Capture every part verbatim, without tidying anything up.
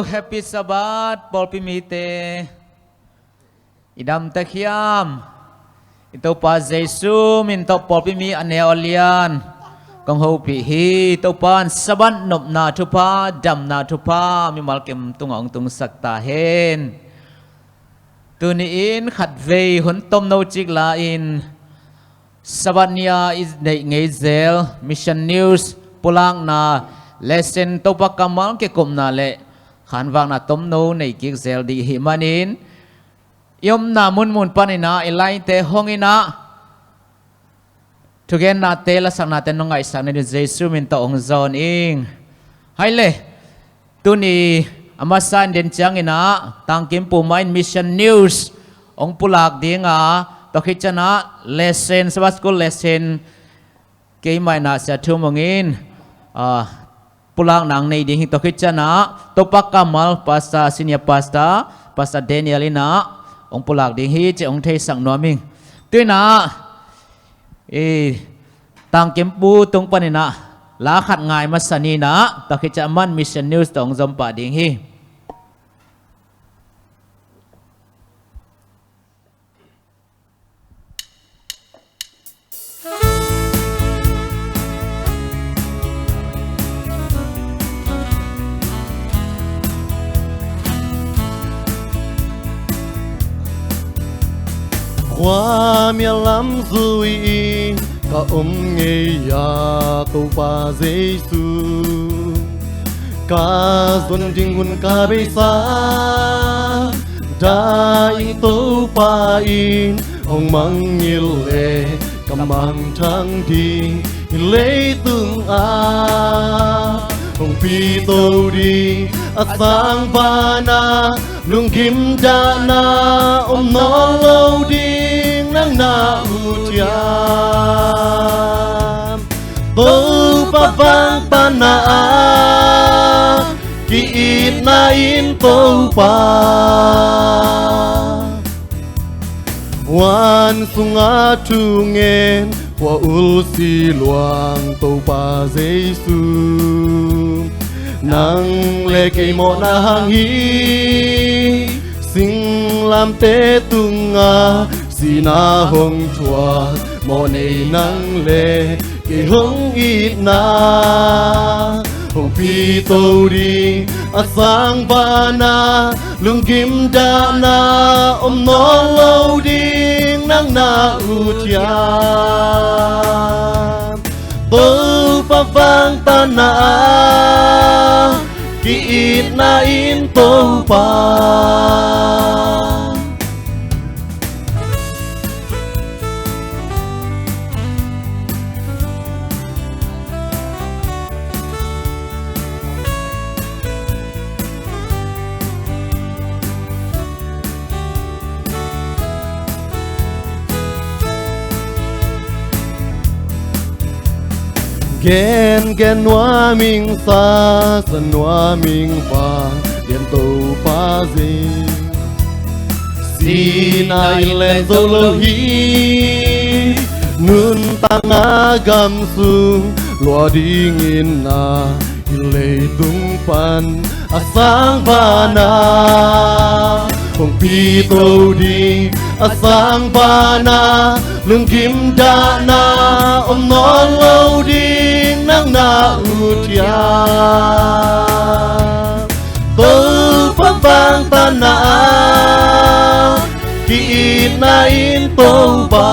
Happy Sabbath, pawlpi mite. I dam tek hiam? I Topa Jesu min tawh pawlpi mi a neu a lian kong hopih hi. Topa in Sabbath nopna thupha, damna thupha mimal kim tungah hong tungsak ta hen. Tuni-in khatvei hun tomno cik la-in Sabbath ni-a i neih ngei zel Mission News pulakna lesson, Topa kammal kikupna le khanvakna tomno nei kik zel ding i hih manin, i omna munmun panin ah i laite hong in ah, thugennate, lasaknate nong ngaihsak nading Jesu min tawh hong zawn ing. Hai le, tuni a masa in den ciangin ah Tangkimpu mah in Mission News hong pulak ding a, tua khit ciang ah lesson, Sabbath School lesson, keimah in ah Sia Thum Mung in, ah, pulakna hong nei ding hi. Tua khit ciang ah Topa kammal Pastor, Senior Pastor, Pastor Daniel in ah hong pulak ding hi, ci hong theisak nuam ing. Tu-in ah, i Tangkimpu tung panin ah la khat ngai masa ni in ah, tua khit ciang amah in Mission News tawh hong zom pah ding hi. Khuamial lam zui-in ka om ngei a, Topa Jesu, ka zon ding hun ka beisa, dai ing. Topa in hong mangngilh leh ka mangthang ding, hih leitung ah hong pito ding a sang vanah lunggim dahna om nawn lo ding, nang na ut hiam? Topa vang pan na a, ki-itna in Topa, huan sungah thu ngen, khua ulsi luang Topa Jesu, nang le kei mawhna hang hi. Singlamteh tungah sihna hong thuak, mawhnei nang le kei hong itna hong pito ding a sang vanah lunggim dahna om nawn lo ding, nang na ut hiam? Topa vang pan na a, ki-itna in Topa. Gengen nuam ing, sasa nuam ing, vanglian Topa Jesu. Sihna in len zo lo hi, nuntakna gam sung lua dingin na, hih leitung pan a sang vanah hong pito ding a sang vanah lunggim dahna om nawn lo ding, nang na ut hiam? Topa vang pan na a, ki-itna in Topa,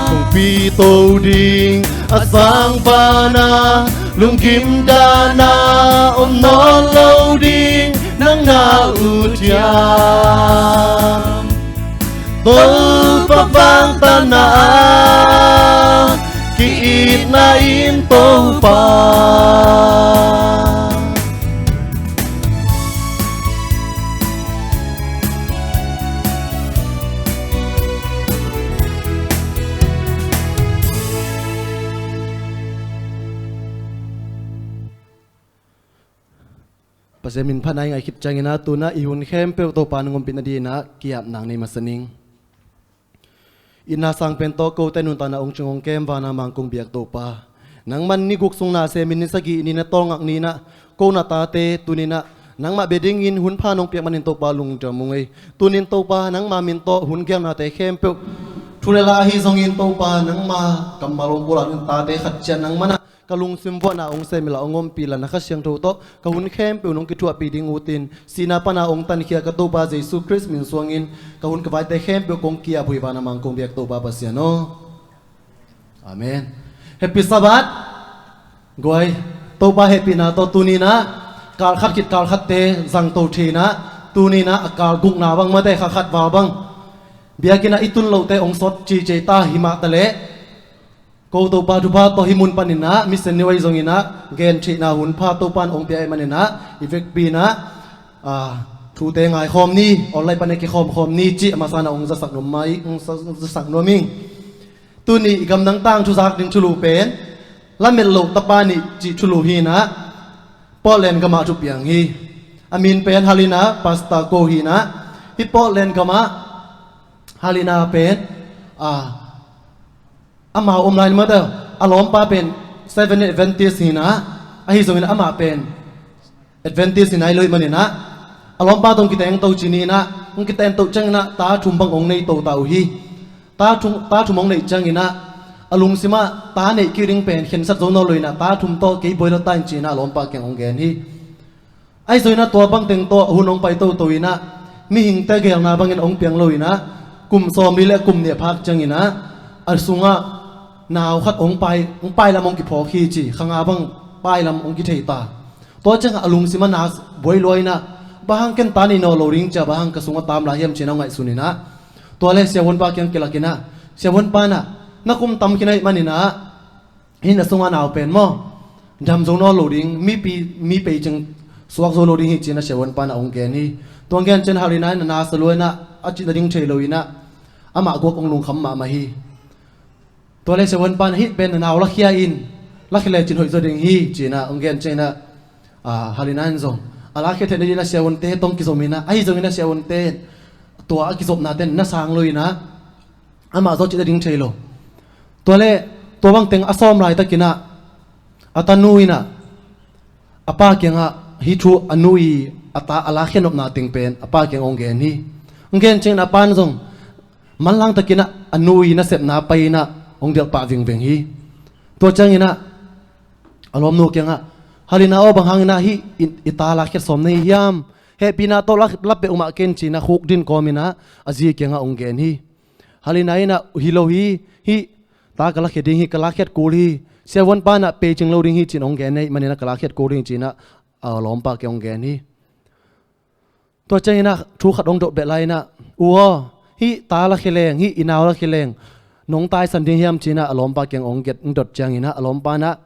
hong pito ding a sang vanah lunggim dahna om nawn lo ding, nang na ut hiam? Topa vang pan na a, ki-itna in Topa. Pasian min phatna i ngaih khit ciangin ah, tu-in ah i hun khempeuh Topa nong ompih nadingin ah ki-ap nang nei masa ning. Itna sang pen tawh kote nuntakna ong cing ong kem, vana mangkung biak Topa, nangman ni guk sung na sem in, ni sagih ni na tawlngak ni-in ah ko na tate tuni-in ah Nangmah bia dingin hun pha nong piak manin Topa lungdam ung ei. Tunin Topa nangma min tawh hun gelnate khempeuh, thu le la ahi zongin Topa nangma kammal om bulah in tate khat ciat nang manah ka lungsim vuahna ong sem inla ong ompih inla na Kha Siangtho tawh ka hun khempeuh nong kithuahpih ding utin, sihna pana ong tankhia ka Topa Jesu Khrist min suangin ka hun ka vaite khempeuh kong ki-ap uh hi. Van a mang kong biak Topa Pasian aw. Amen. Happy Sabbath. Guai, Topa hehpihna tawh tuninah kal khat khit kal khatte zangto theinah, tuninah a kal gukna bang mate kha khat val bang biakinnah i tun lohte ong sawt cicei ta hi mah taleh, ko Topa thupha tawh hih mun paninah mission ni uai zonginah gen theihna hun pha Topa in ong pia ahih maninah i vekpi inah, ah, thute ngaikhawm ni, online panah kikhawmkhawm ni cih a masa inah ong zasak nuam mah ih, ong za-, zasak nuam ing. Tuni i gamdang tang thuzak ding thulu pen lamet loh tapa nih cih thulu hinah Portland gamah thupiang hi. A min pen Halina Pastor ko hinah, hih Portland gamah Halina pen, ah, amau om lai mate, a lawmpa pen Seventh Adventist hinah, ahi zongin amah pen Adventist hinah, ahi lo ih maninah a lawmpa tawh kitengto cininah, hong kitengto cianginah ta thum bang ong neito ta uh hi. Ta thum, ta thum ong neih cianginah a lungsimah ta neih kik ding pen khensat zo nawn lo inah ta thum tawh kei buai lo ta in cinah a lawmpa kiang ong gen hi. Ahi zonginah tua bangteng tawh hun ong pai toto inah mihingte gelna bangin ong piang lo inah kum sawmli le kum nih a phak cianginah a sungah nau khat ong pai, ong pailam ong kiphawk hi ci, kha nga bang pailam ong kithei ta. Tua ciangah a lungsimah na buai lua inah, bang hang ken ta nei nawn lo ding cia, bang hang ka sungah tam lai hiam cinah ong ngaihsun inah. Tua le siavuanpa kiang kilak inah, siavuanpa inah, na kum tam khin ahih maninah hih na sunga nau pen maw, dam zo nawn lo ding, mi pi, mi pei cing suak zo lo ding hi cinah siavuanpa inah ong gen hi. Tua ong gen ciang Halina inah na sa lua inah a cih nading thei lo inah amah guak ong lungkham mahmah hi. Tua le siavuanpa inah hih pen na nau lakhia in, lakhia lecin hoih zaw ding hi cinah ong gen cianginah, ah, Halina in zong a lakhia theih nadinah siavuante tawh ong kizom inah, ahi zonginah siavuante tua a kizopnate na sang lo inah amah zaw cih nading thei lo. Tua le tua bangteng a sawm laitakinah a tanu inah a pa kiangah hih thu, a nu ii a ta a lakkhia nopna teng pen a pa kiang ong gen hi. Ong gen ciangin a pa in zong manlangtakinah a nu ii nasepna pai inah ong delhpah vingveng hi. Tua cianginah a lawmnu kiangah, Halina aw, bang hanginah hih i, i ta lakkhiat sawm na hi hiam? Hehpihna tawh la, la peuhmah ken cinah khukdin kawminah a zi kiangah ong gen hi. Halina inah, hi lo hi, hih ta ka lakhia ding hi, ka lakkhiat kul hi, siavuanpa inah pei cing lo ding hi cin ong gen ahih maninah ka lakkhiat kul ding hi cinah a lawmpa kiang ong gen hi. Tua cianginah thu khat ong dot beh lai inah, u aw, hih ta lakhia leng, hih i nau lakhia leng nong taisan ding hiam cinah a lawmpa kiang ong get, ong dot cianginah a lawmpa inah,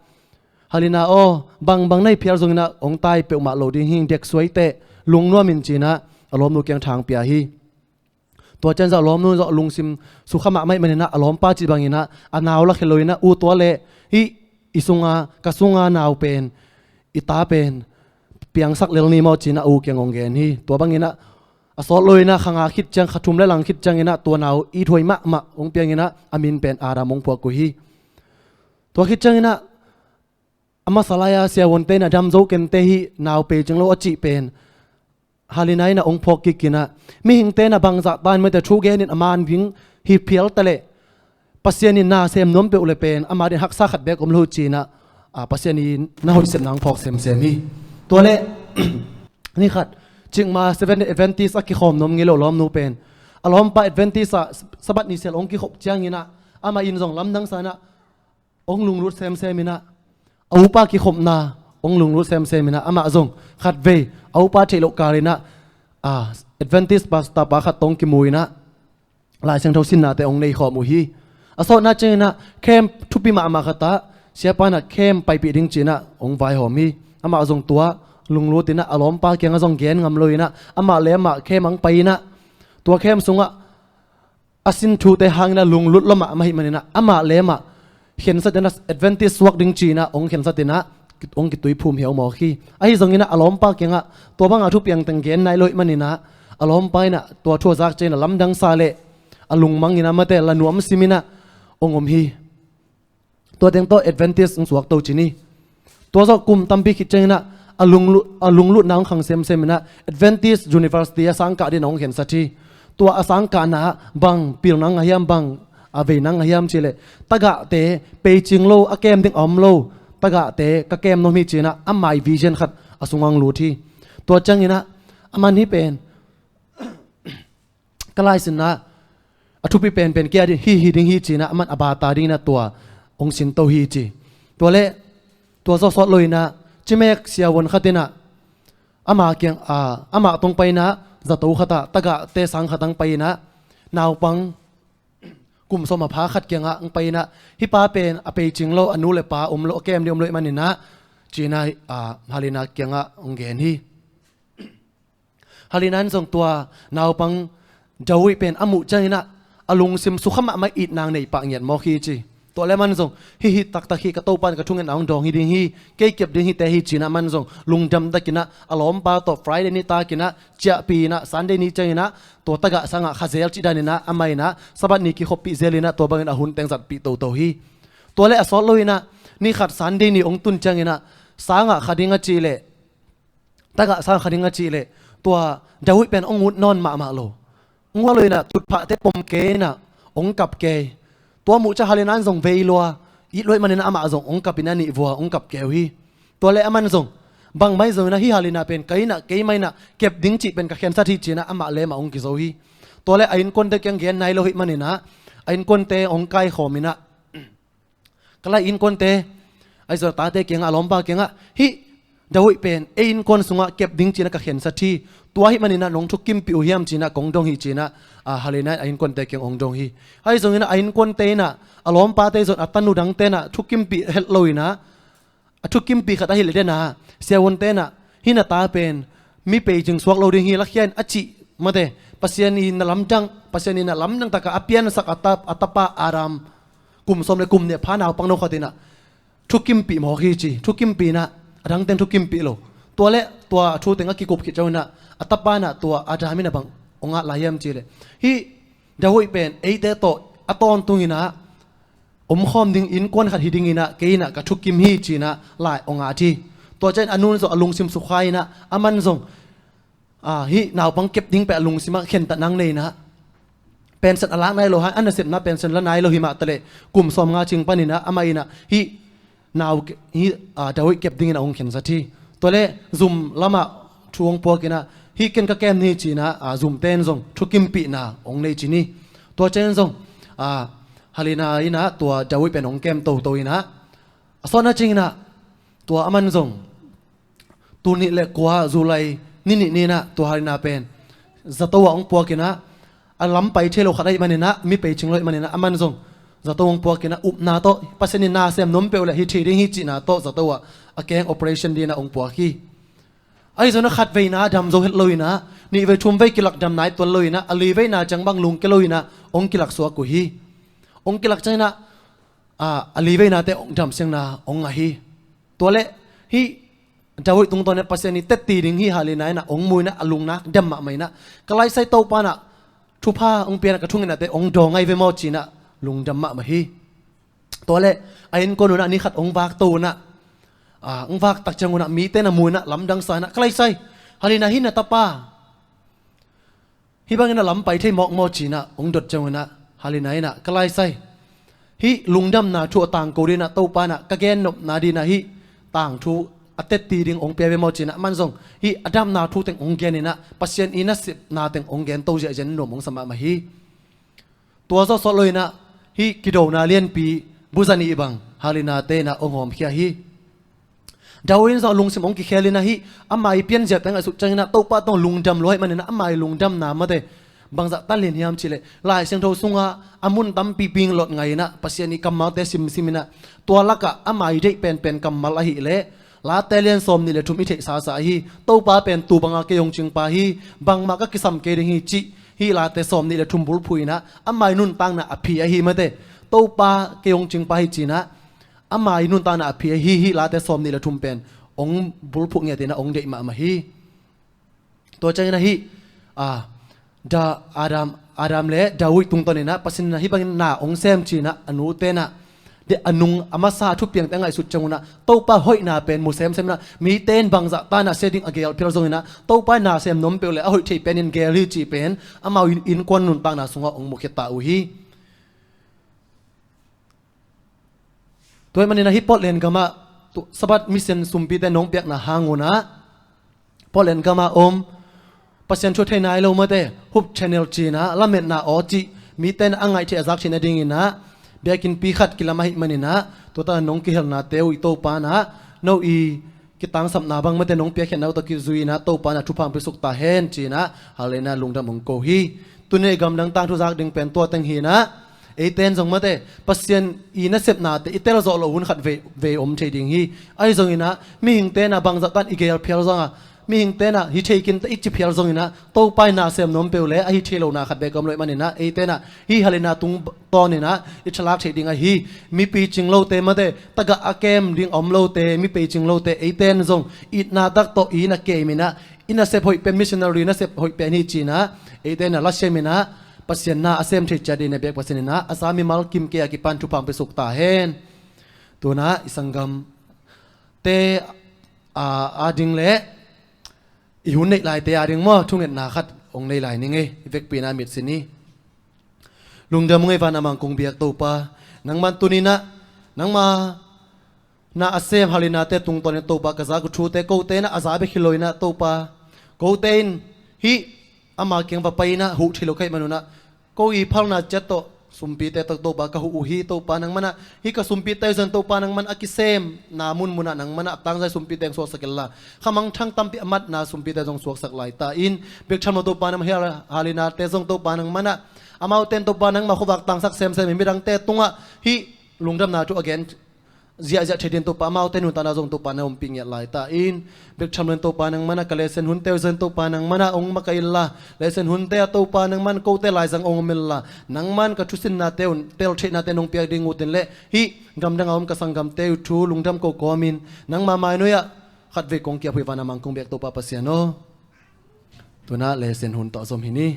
Halina aw, bangbang na hi phial zonginah ong tai peuhmah lo ding hi, dek suaiteh, lungnuam in cinah a lawmnu kiang thang pia hi. Tua ciang zah a lawmnu zong a lungsim sukha mahmah ahih maninah a lawmpa cih banginah a nau lakhia lo inah, u, tua le hih i sunga, ka sunga nau pen, i ta pen piangsak lel ni maw cinah u kiang ong gen hi. Tua banginah a sawt lo inah kha nga khit ciang, kha thum le lang khit cianginah tua nau ithuai mahmah ong pianginah a min pen Adam ong phuak uh hi. Tua khit cianginah a masa lai-a siavuante inah dam zo kente, hih nau pei cing lo a cih pen Halina inah ong phawk kik inah, mihingte inah bangzah ta in maite thu genin a man ving hi phial taleh Pasian in na sem nuam peuh le pen amah din haksa khat beek om lo cinah, a, Pasian in na hoih sepna ong phawk semsem hi. Tua le ni khat, cikmah Seventh Adventist a kikhawm nuam ngei lo lawmnu pen a lawmpa Adventist ah Sabbath ni sial ong kikhop cianginah amah in zong lamdang sa inah ong lunglut semsem inah, a upa kikhopna ong lunglut semsem inah, amah zong khatvei a upa theih loh kal inah, a, Adventist pastor pa khat tawh ong kimu inah Lai Siangtho sinnate ong neikhawm uh hi. A sawtna cianginah camp thupi mahmah khat ah siapa inah camp paipih ding cinah ong vaihawm hi. Amah zong tua lunglut inah a lawmpa kiangah zong gen ngam lo inah amah le amah camp ong pai inah, tua camp sungah a sin thute hanginah lunglut lua mahmah ahih maninah amah le amah khensat inah Adventist suak ding cinah ong khensat inah ong kituiphum hiau mawk hi. Ahi zonginah a lawmpa kiangah tua banga thupiang teng gen nai lo ahih maninah a lawmpa inah tua thu a zak cianginah lamdang sa le a lungmang inah mate la nuam sim inah ong om hi. Tua teng tawh Adventist ong suakto cin hi. Tua zawh kum tampi khit cianginah a lunglut, a lunglutna hong khang semsem inah Adventist University a sangkah dingin hong khensat hi. Tua a sangkahna ah bang pilna ngah hiam, bang a veina ngah hiam cih leh tagahte peicing lo, a kem ding a om lo, tagahte ka kem nuam hi ci-inah amah ii vision khat a sungah hong lut hi. Tua cianginah aman hih pen ka laisinna a thupi penpen kei a ding hi, hi ding hi ci-inah aman a bata dinginah tua hong sinto hi ci. Tua leh tua zawh sawt loinah cimek siavuan khat inah amah kiang, a, amah tawh hong pai inah zato khat ah tagahte sang khat ah hong pai inah naupang kum sawm a pha khat kiangah hong pai inah hih pa pen a peicing lo, a nu le pa om lo, a kem ding om lo ahih maninah ci-inah, a, Halina kiangah hong gen hi. Halina in zong tua naupang Dawid pen a muh cianginah a lungsim sukha mahmah, itna nei pah ngiat mawk hi ci. Tua leh aman zong hih, hih taktak hi, ka Topa in ka thungetna hong dawng hi ding hi, kei kep ding hi teh hi ci-inah aman zong lungdam takinah a lawmpa tawh Friday ni takinah ciahpih inah Sunday ni cianginah tua tagah sangah kha zel cih daninah amah inah Sabbath ni kikhoppih zel inah tua bangin a hun teng zatpih toto hi. Tua leh a sawt loinah ni khat Sunday ni hong tun cianginah sangah kha ding a cih leh tagah sang kha ding a cih leh tua Dawid pen hong ut nawn mahmah lo. Hong ut loinah tutphahte pom kei inah hong kap kei. Tua muh ciang Halina in zong vei lua, it lua ahih maninah amah zong hong kap inah nih vua hong kap kei uh hi. Tua leh aman zong bangmah hi zonginah hih Halina pen ka innah keimah innah kep ding cih pen ka khensat hi ci-inah amah leh amah hong kizo hi. Tua leh a innkuante kiang gen nai lo ahih maninah a innkuante hong kaikhawm inah ka lai innkuante, ahi zong a tate kiangah, a lawmpa kiangah, hih Dawid pen ei innkuan sungah kep ding ci-inah ka khensat hi. Tua ahih maninah nong thukimpih uh hiam ci-inah kong dong hi ci-inah, a, Halina in a innkuante kiang hong dong hi. Ahi zonginah a innkuante inah a lawmpate zong a tanu dangte inah thukimpih het loinah a thukimpih khat ahi leh dena siavuante inah hih na ta pen mi peicing suak lo ding hi, lakhia in a cih mate, Pasian ii na lamdang, Pasian ii na lamdang takah a piansak a ta, a tapa Adam kum sawm le kum nih a pha naupang no khat inah thukimpih mawk hi ci. Thukimpih inah a dangte in thukimpih lo. Tua leh tua a thu teng a kikup khit cianginah a tapa inah tua Adam in a bang hong at lai hiam cih leh hih Dawid pen eite tawh a tawntung inah omkhawm ding innkuan khat hi dinginah kei inah ka thukim hi ci-inah lai hong at hi. Tua ciangin a nu in zong a lungsim sukha inah aman zong, a, hih naupang kep ding pen a lungsimah khentatna nei inah pension a lak nai lo, a nasepna pension la nai lo hi mah taleh kum sawmnga cing paninah amah inah hih nau, hih, a, Dawid kep dingin a hong khensat hi. Tua leh zum lamah thu hong puak inah hih ken ka kem ni ci-inah, a, zumte in zong thukimpihna hong nei cin hi. Tua ciangin zong, a, Halina inah tua Dawid pen hong kem toto inah a sawtna cianginah tua aman zong tul nih le kua July ni nih ni inah tua Halina pen zato ah hong puak inah a lam pai thei lo khat ahih maninah, mi peicing lo ahih maninah aman zong zato hong puak inah upna tawh Pasian in na sem nuam peuh leh hi thei ding hi cihna tawh zato ah a keng operation dinginah hong puak hi. Ahi zonginah khat veina dam zo het loinah nih vei thum vei kilak dam nai tuan loinah a li veina ciang bang lungke loinah hong kilak suak uh hi. Hong kilak cianginah, a, a li veinate hong dam siangna hong ngah hi. Tua leh hih Dawid tungtawn inah Pasian ii tetti ding hih Halina inah hong mu inah a lungnak dam mahmah inah ka laisai Topa inah thupha hong pia inah ka thungetnate hong dawng ahi ve maw ci-inah lungdam mahmah hi. Tua leh a innkuan un ah ni khat hong vak to un ah, a, hong vak tak ciangun ah mite na mu inah lamdang sa inah ka laisai, Halina, hih na tapa hih bangin a lam pai thei mawk maw ci-inah hong dot ciangun ah Halina inah ka laisai, hih lungdamna thu a tangko dinginah Topa inah ka gennopna dinginah hih tangthu a tetti ding hong pia ve maw ci-inah aman zong hih a damna thu teng hong gen inah Pasian ii nasepna teng hong gen to ziahziah in nuam hong sa mahmah hi. Tua zawh sawt loinah hih kidona lianpi buza nih bang Halinate inah hong hawmkhia hi. Dawid in zong a lungsim hong kikhel inah hih ama ii pianziate ngaihsut cianginah Topa tawh lungdam lua ahih maninah ama ii lungdamna mate bangzah tan lian hiam cih leh Lai Siangtho sungah a mun tampi ping lot ngai inah Pasian ii kammalte simsim inah tua lakah ama ii deih penpen kammal ahih leh Late lian sawm nih le thum i theihsa sa hi. Topa pen tuu banga kei hong cingpa hi. Bangmah ka kisam kei ding hi cih hih Late sawm nih le thum bulphuh inah ama ii nuntakna a phi ahi mate. Topa kei hong cingpa hi ci-inah ama ii nuntakna a phi ahi hih Late sawm nih le thum pen hong bulphuh ngiat inah hong deih mahmah hi. Tua ciangin ahi, a, Da-, Adam, Adam le David tungtawn inah Pasian inah hih bangin na hong sem ci-inah a nute inah te a nung a masa a thupiangte a ngaihsut ciangun ah Topa hoihna pen mu semsem in ah, mite in bangzah ta in ah sia ding a geel phial zongin ah, Topa in na sem nuam peuh leh a hoih thei pen in geel hi cih pen amau in, innkuan nuntakna sungah hong mukhia ta uh hi. Tua ahih manin ah hih Portland gamah tu, Sabbath mission sumpite nong piakna hang un ah, Portland gamah om Pasian thu a thei nai lo mate, Hope Channel ci-in ah lametna aw cih mite in a ngaih theih a zak theih nadingin ah biakinnpi khat kilam ahih manin ah, tua tak a nong kihelnate uh i Topa in ah, no i kitangsapna bang mate nong piakkhiatna uh tawh kizui in ah Topa in ah thupha hong piasuk ta hen ci-in ah, hallelujah, lungdam hong ko hi. Tuni i gamdang tangthu zak ding pen tua teng hi in ah, eite in zong mate, Pasian i nasepnate i tel zawh loh hun khat vei, vei om thei ding hi. Ahi zongin ah, mihingte in ah bangzah ta in i geel phial zong a, mihingte in ah hi thei kei ta i ci phial zongin ah, Topa in na sem nuam peuh leh a hi thei lohna khat beek om lo ahih manin ah, eite in ah hih hallelujah tungtawn in ah i thalak theih ding ahi, mi picing lote mate, tagah a kem ding a om lote, mi picing lote, eite in zong itna tak tawh i na kem in ah, i nasep hoih pen, missionary nasep hoih pen hi ci-in ah, eite in ah lasiam in ah, Pasian na a sem thei ciat dingin a biak Pasian in ah, a za mimal kim kei a kipan thupha hong piasuk ta hen. Tu-in ah i sanggamte a, a ding leh i hun neih laite a ding maw, thungetna khat hong nei lai ning ei, i vekpi in ah mit sin hi. Lungdam hong ei, van a mang kong biak Topa, nangman tuni in ah, nangma na a sem hallelujahte tungtawn in Topa, ka zak uh thute kote in ah a za bek hi lo in ah Topa, kote in hih ama kiang va pai in ah huh thei lo ka hih manun ah, ko i phalna ciat tawh sumpite tawh Topa ka huh uh hi. Topa nangman ah hih ka sumpite uh zong Topa nangman a kisemna munmun ah nangman ah a tangzai sumpite hong suaksak inla, khamangthang tampi a matna sumpite zong suaksak lai ta in, bek tham lo Topa nangman hih hallelujahte zong Topa nangman ah, amaute in Topa nangma khuavak tangsak semsem in midangte tungah hih lungdamna thu a gen ziahziah thei dingin Topa, amaute nuntakna zong Topa na ompih ngiat lai ta in, bek tham lo in Topa nangman ah ka lesson hunte uh zong Topa nangman ah hong makaih inla, lesson hunte ah Topa nangman kote laizang hong om inla, nangman ka thusinnate uh, tel theihnate nong piak ding ut in leh hih gamdang a om ka sanggamte uh thu lungdam ko kawmin nangma mainoi ah khatvei kong ki-ap uh hi, van a mang kong biak Topa Pasian aw. Tu-in ah lesson hun tawh zom hi ni.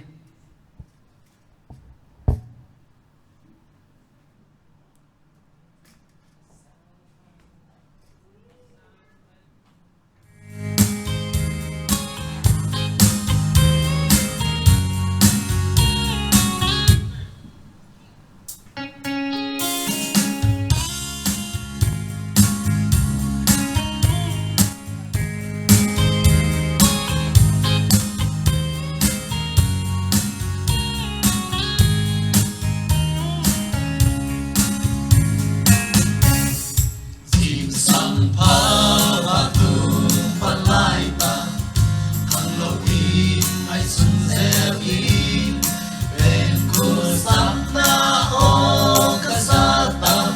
Zingsang pha va tung pan lai ta, khanglo in ngaihsun zel in, pemkul sapna aw ka za tam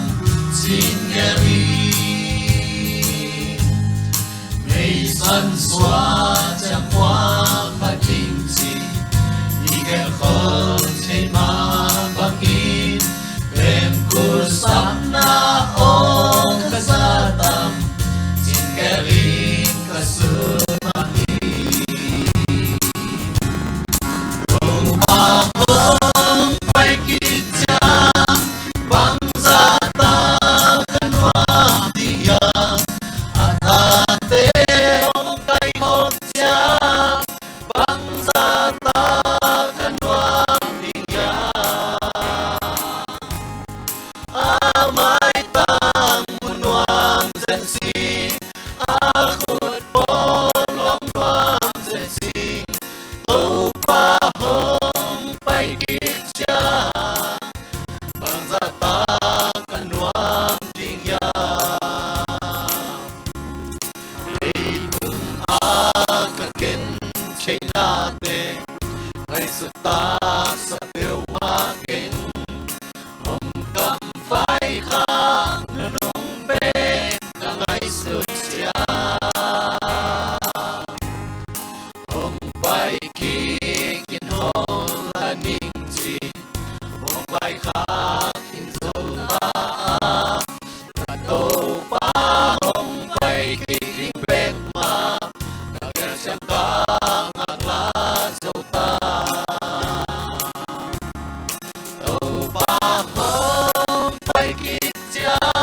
cin gel in. Meisan sua ciang khuak pha ding ci, i gelh khol thei mah bangin, pemkul sapna aw ka za tam cin gel in ka sut mah hi. Topa hong pai kik ciang, bangzah ta ka nuam ding hiam? A tate hong kai khawm ciang, bangzah ta ka nuam ding hiam? A maitang mu nuam zen sing, a khut pawl lawng nuam zen sing, Topa hong pai kik ciang, bangzah ta ka nuam ding hiam? Leitung a ka ken theihnate, ngaihsut taksa peuhmah keng, hong kamfai khak nunung pen ka ngaihsut ciang, hong pai kik in hong la ning ci, hong pai khak in zo ta a, ka Topa hong pai kik ding bek mah, ka gelsiam ka ngaklah zo ta. Topa hong pai kik ciang,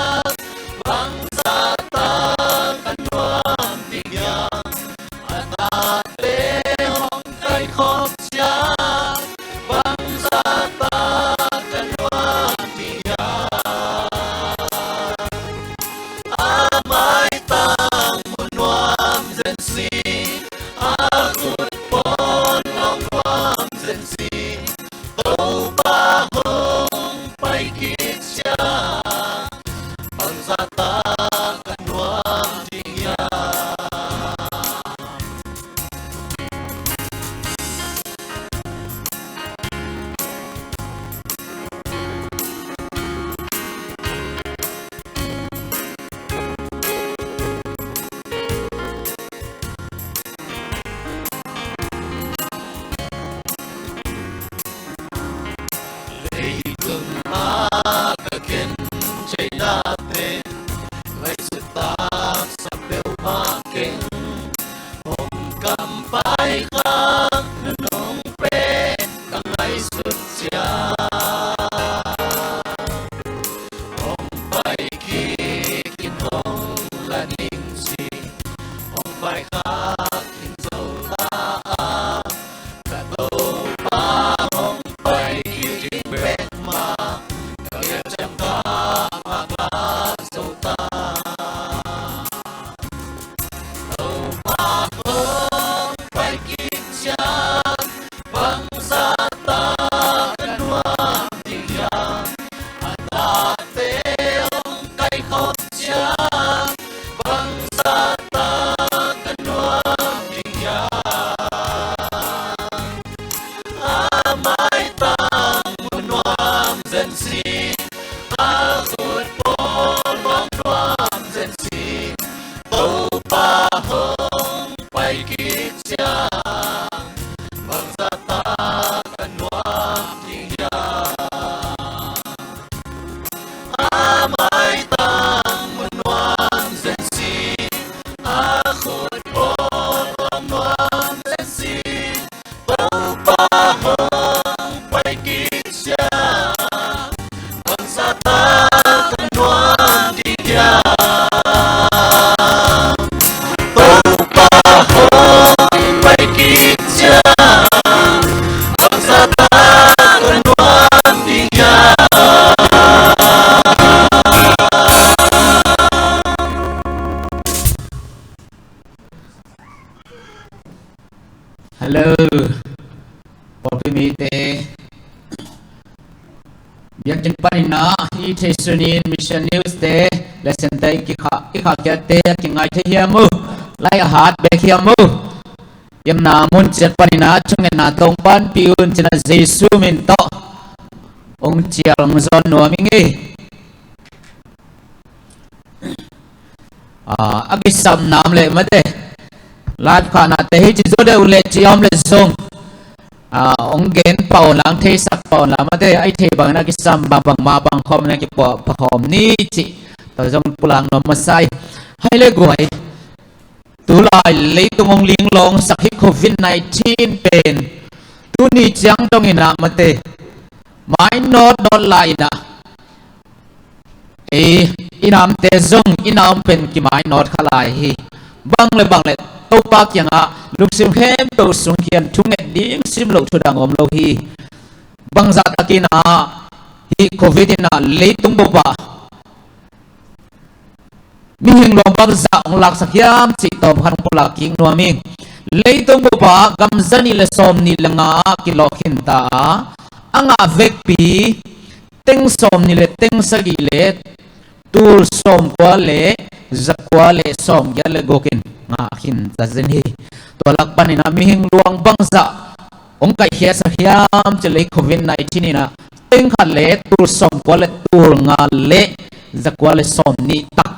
Hello. Pawlpi mite, biakinn panin ah i theih sunin Mission News te, lesson te i kikha, i khahkhiatte a kingai thei hiam uh? Lai a hat bek hiam uh? Iamna mun ciat panin ah thungetna tawh panpih un cih in ah Jesu min tawh hong cial hong zawn nuam ing ei. Ah, a kisam nam leh mate, live khahnate hi ci zaw deuh leh ci a om leh zong, ah, hong gen pah un la, hong theisak pah un la, mate, a i theih bangin a kisam bangbang mah bang khawm in a kipuah pah khawm ni cih tawh zong pulak nuam masa hi. Hai le guai, tulai leitung hong linglawngsak hi Covid nineteen pen tuni ciang dongin ah, mate, mainawt nawt lai in ah, ei, i namte zong i na om pen kimainawt kha lai hi. Bang le bang le Topa kiangah lungsim khempeuh sungkhian, thunget ding sim loh thudang om lo hi. Bangzah takin ah hih Covid in ah leitung bup ah mihing luang bangzah hong laksak hiam cih tawm khat hong pulak kik nuam ing. Leitung bup ah gam za nih le sawm nih le nga ah kilawh khinta a, a ngah vekpi teng sawm nih le teng sagih le tul sawmkua le zakua le sawmgiat le guk in ngah khinta zen hi. Tua lak panin ah mihing luang bangzah hong kaihkhiatsak hiam cih leh Covid nineteen in ah teng khat le tul sawmkua le tul nga le zakua le sawm nih tak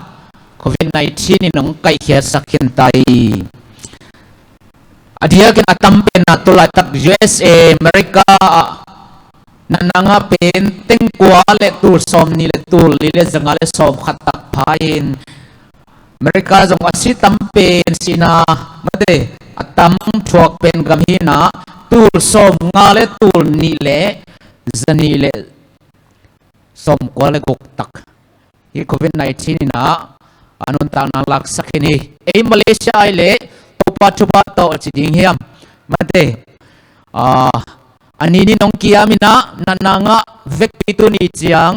Covid nineteen in hong kaihkhiatsak khinta hi. A diakin a tam pen ah tulaitak U S A, America ah natna ngah pen teng kua le tul sawm nih le tul li le za nga le sawm khat tak pha in, America zong a si tam pen sihna, mate, a tam thuak pen gam hi in ah tul sawm nga le tul nih le za nih le sawmkua le guk tak hih Covid nineteen in ah a nuntakna laksak khin hi. Ei Malaysia ai leh Topa thupha tawh ci ding hiam, mate, ah, a ni nih hong kiam in ah natna ngah vekpi tuni ciang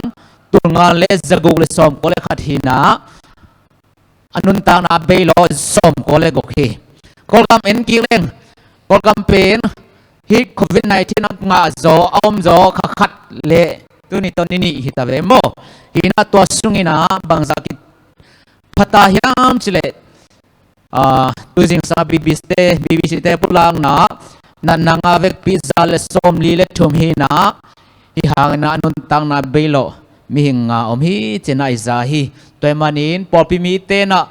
tul nga le za guk le sawmkua le khat hi in ah a nuntakna bei lo sawmkua le guk hi. Kawlgam en kik leng, Kawlgam pen hih Covid nineteen a ngah zaw, a om zaw kha khat le tuni tawh ni nih hi ta ve maw? Hi in ah tua sungin ah bangzah kipha ta hiam cih leh, ah, tuzing sangah B B C te, B B C te pulakna natna ngah vekpi za le sawmli le thum hi in ah, hih hangin ah a nuntakna bei lo mihing nga om hi ci in ah i za hi. Tua ahih manin pawlpi mite in ah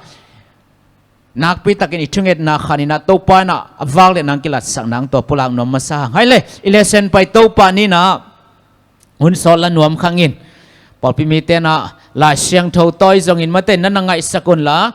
nakpi takin i thungetna khan in ah Topa in ah a vak le nang kilatsak nang tawh pulak nuam masa hang. Hai le, i lesson pai Topa ni in ah hun sawt la nuam khang in, pawlpi mite in ah Lai Siangtho tawi zongin, mate, na na ngaihsak un la.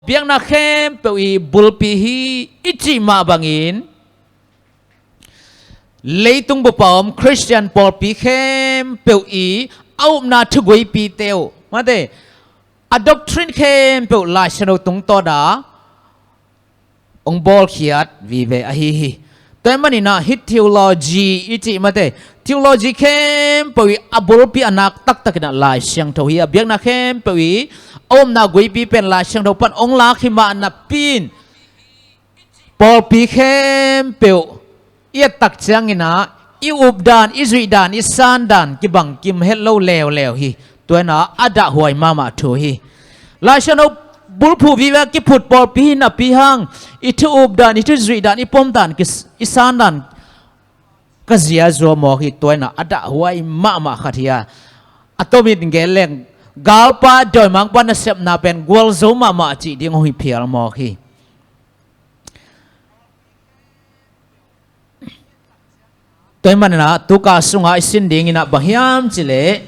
Biakna khempeuh i bulpi hi i cih mah bangin, leitung bup a om Khristian pawlpi khempeuh i a upna thuguipite uh, mate, a doctrine khempeuh Lai Siangtho tungtawn a hong bawlkhiat vive ahi hi. Tua ahih manin ah hih theology i cih mate, theology khempeuh i a bulpi a nak taktak in ah Lai Siangtho hi. A biakna khempeuh i a upna guipi pen Lai Siangtho pan hong lak hi mah napi in pawlpi khempeuh i et tak ciangin ah i updan, i zuihdan, i sandan kibang kim het lo leuleu hi. Tua in ah a dahhuai mahmah thu hi. Lai Siangtho bulphuh vive a kiphut pawlpi hi napi hang i thu updan, i thu zuihdan, i pomdan, i sandan ka ziazua mawk hi. Tua in ah a dahhuai mahmah khat hi a, a tomin gen leng galpa dawimangpa nasepna pen gualzo mahmah cih ding hong hi phial mawk hi. Tua ahih manin ah tuka sungah i sin dingin ah bang hiam cih leh,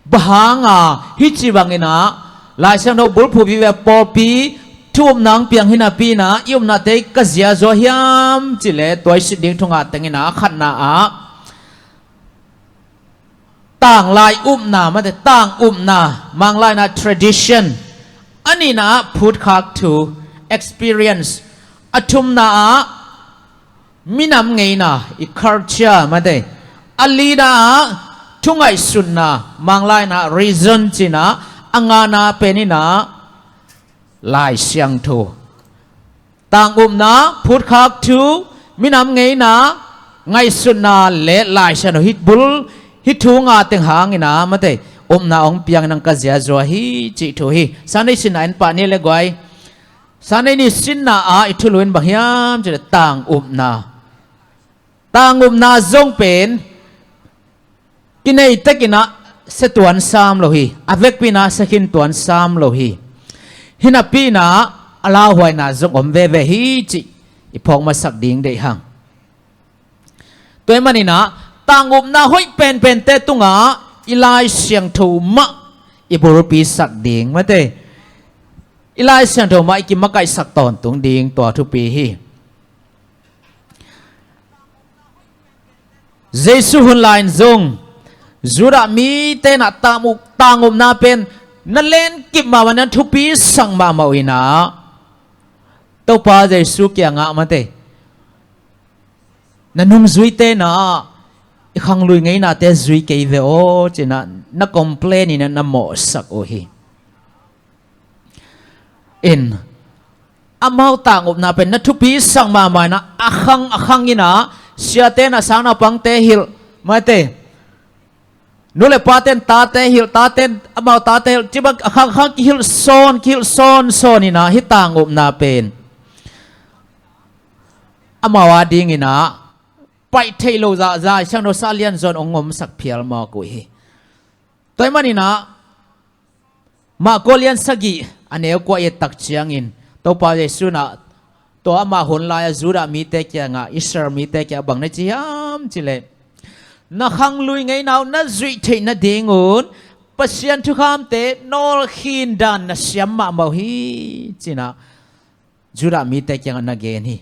bang hanga hih ci bangin ah Lai Siangtho bulphuh vive pawlpi thu upna hong piang hi napi in ah i upnate ka ziazua hiam cih leh, tua i sin ding thu nga teng in ah khatna ah tanglai upna mate, tang upna, Manglai in ah tradition, a nihna ah phutkhak thu, experience, a thumna ah minam ngeina, i culture mate, a lina ah thu ngaihsutna, Manglai in ah reason ci in ah, a ngana pen in ah Lai Siangtho. Tang upna, phutkhak thu, minam ngeina, ngaihsutna le Lai Siangtho, hih bul, hih thu nga teng hangin ah mate, upna hong piangin ah ka ziazua hi cih thu hi. Sunday sinna en pah ni le guai. Sunday ni sinna ah i thulu in bang hiam cih leh tang upna. Tang upna zong pen kinei tekin ah sia tuan sam lo hi. A vekpi in ah sia khin tuan sam lo hi. Hi napi in ah a lauhuaina zong om veve hi cih i phawk masak ding deih hang. Tua ahih manin ah tang upna hoih penpente tungah i Lai Siangtho mah i bulpi sak ding mate, i Lai Siangtho mah i kimakaihsak tawntung ding, tua thupi hi. Jesu hun lai-in zong Judah mite in ah tang up, tang upna pen na lenkip mahmah, na thupi sak mahmah uh in ah, Topa Jesu kiangah mate, na nungzuite in ah i khanglui ngeinate zui kei ve aw ci in ah na complain in ah na mawhsak uh hi. In, amau tang upna pen na thupi sak mahmah in ah, a khang a khang in ah siate in ah sangnaupangte hilh mate, nu le pate in tate hilh, tate in amau tate hilh, ci bang a khang a khang kihilh sawn, kihilh sawnsawn in ah hih tang upna pen amau a dingin ah paih theih loh zahzah, Siangtho sa lianzaw in hong omsak phial mawk uh hi. Tua ahih manin ah Marka lian sagih a neu kua i et tak ciangin Topa Jesu in ah tua ama hun lai-a Judah mite kiangah, Israel mite kiangah bang na ci hiam cih leh, na khanglui ngeina uh na zuih theih nadingun Pasian thukhamte nawlkhin dan na siam mahmah uh hi ci in ah Judah mite kiangah na gen hi.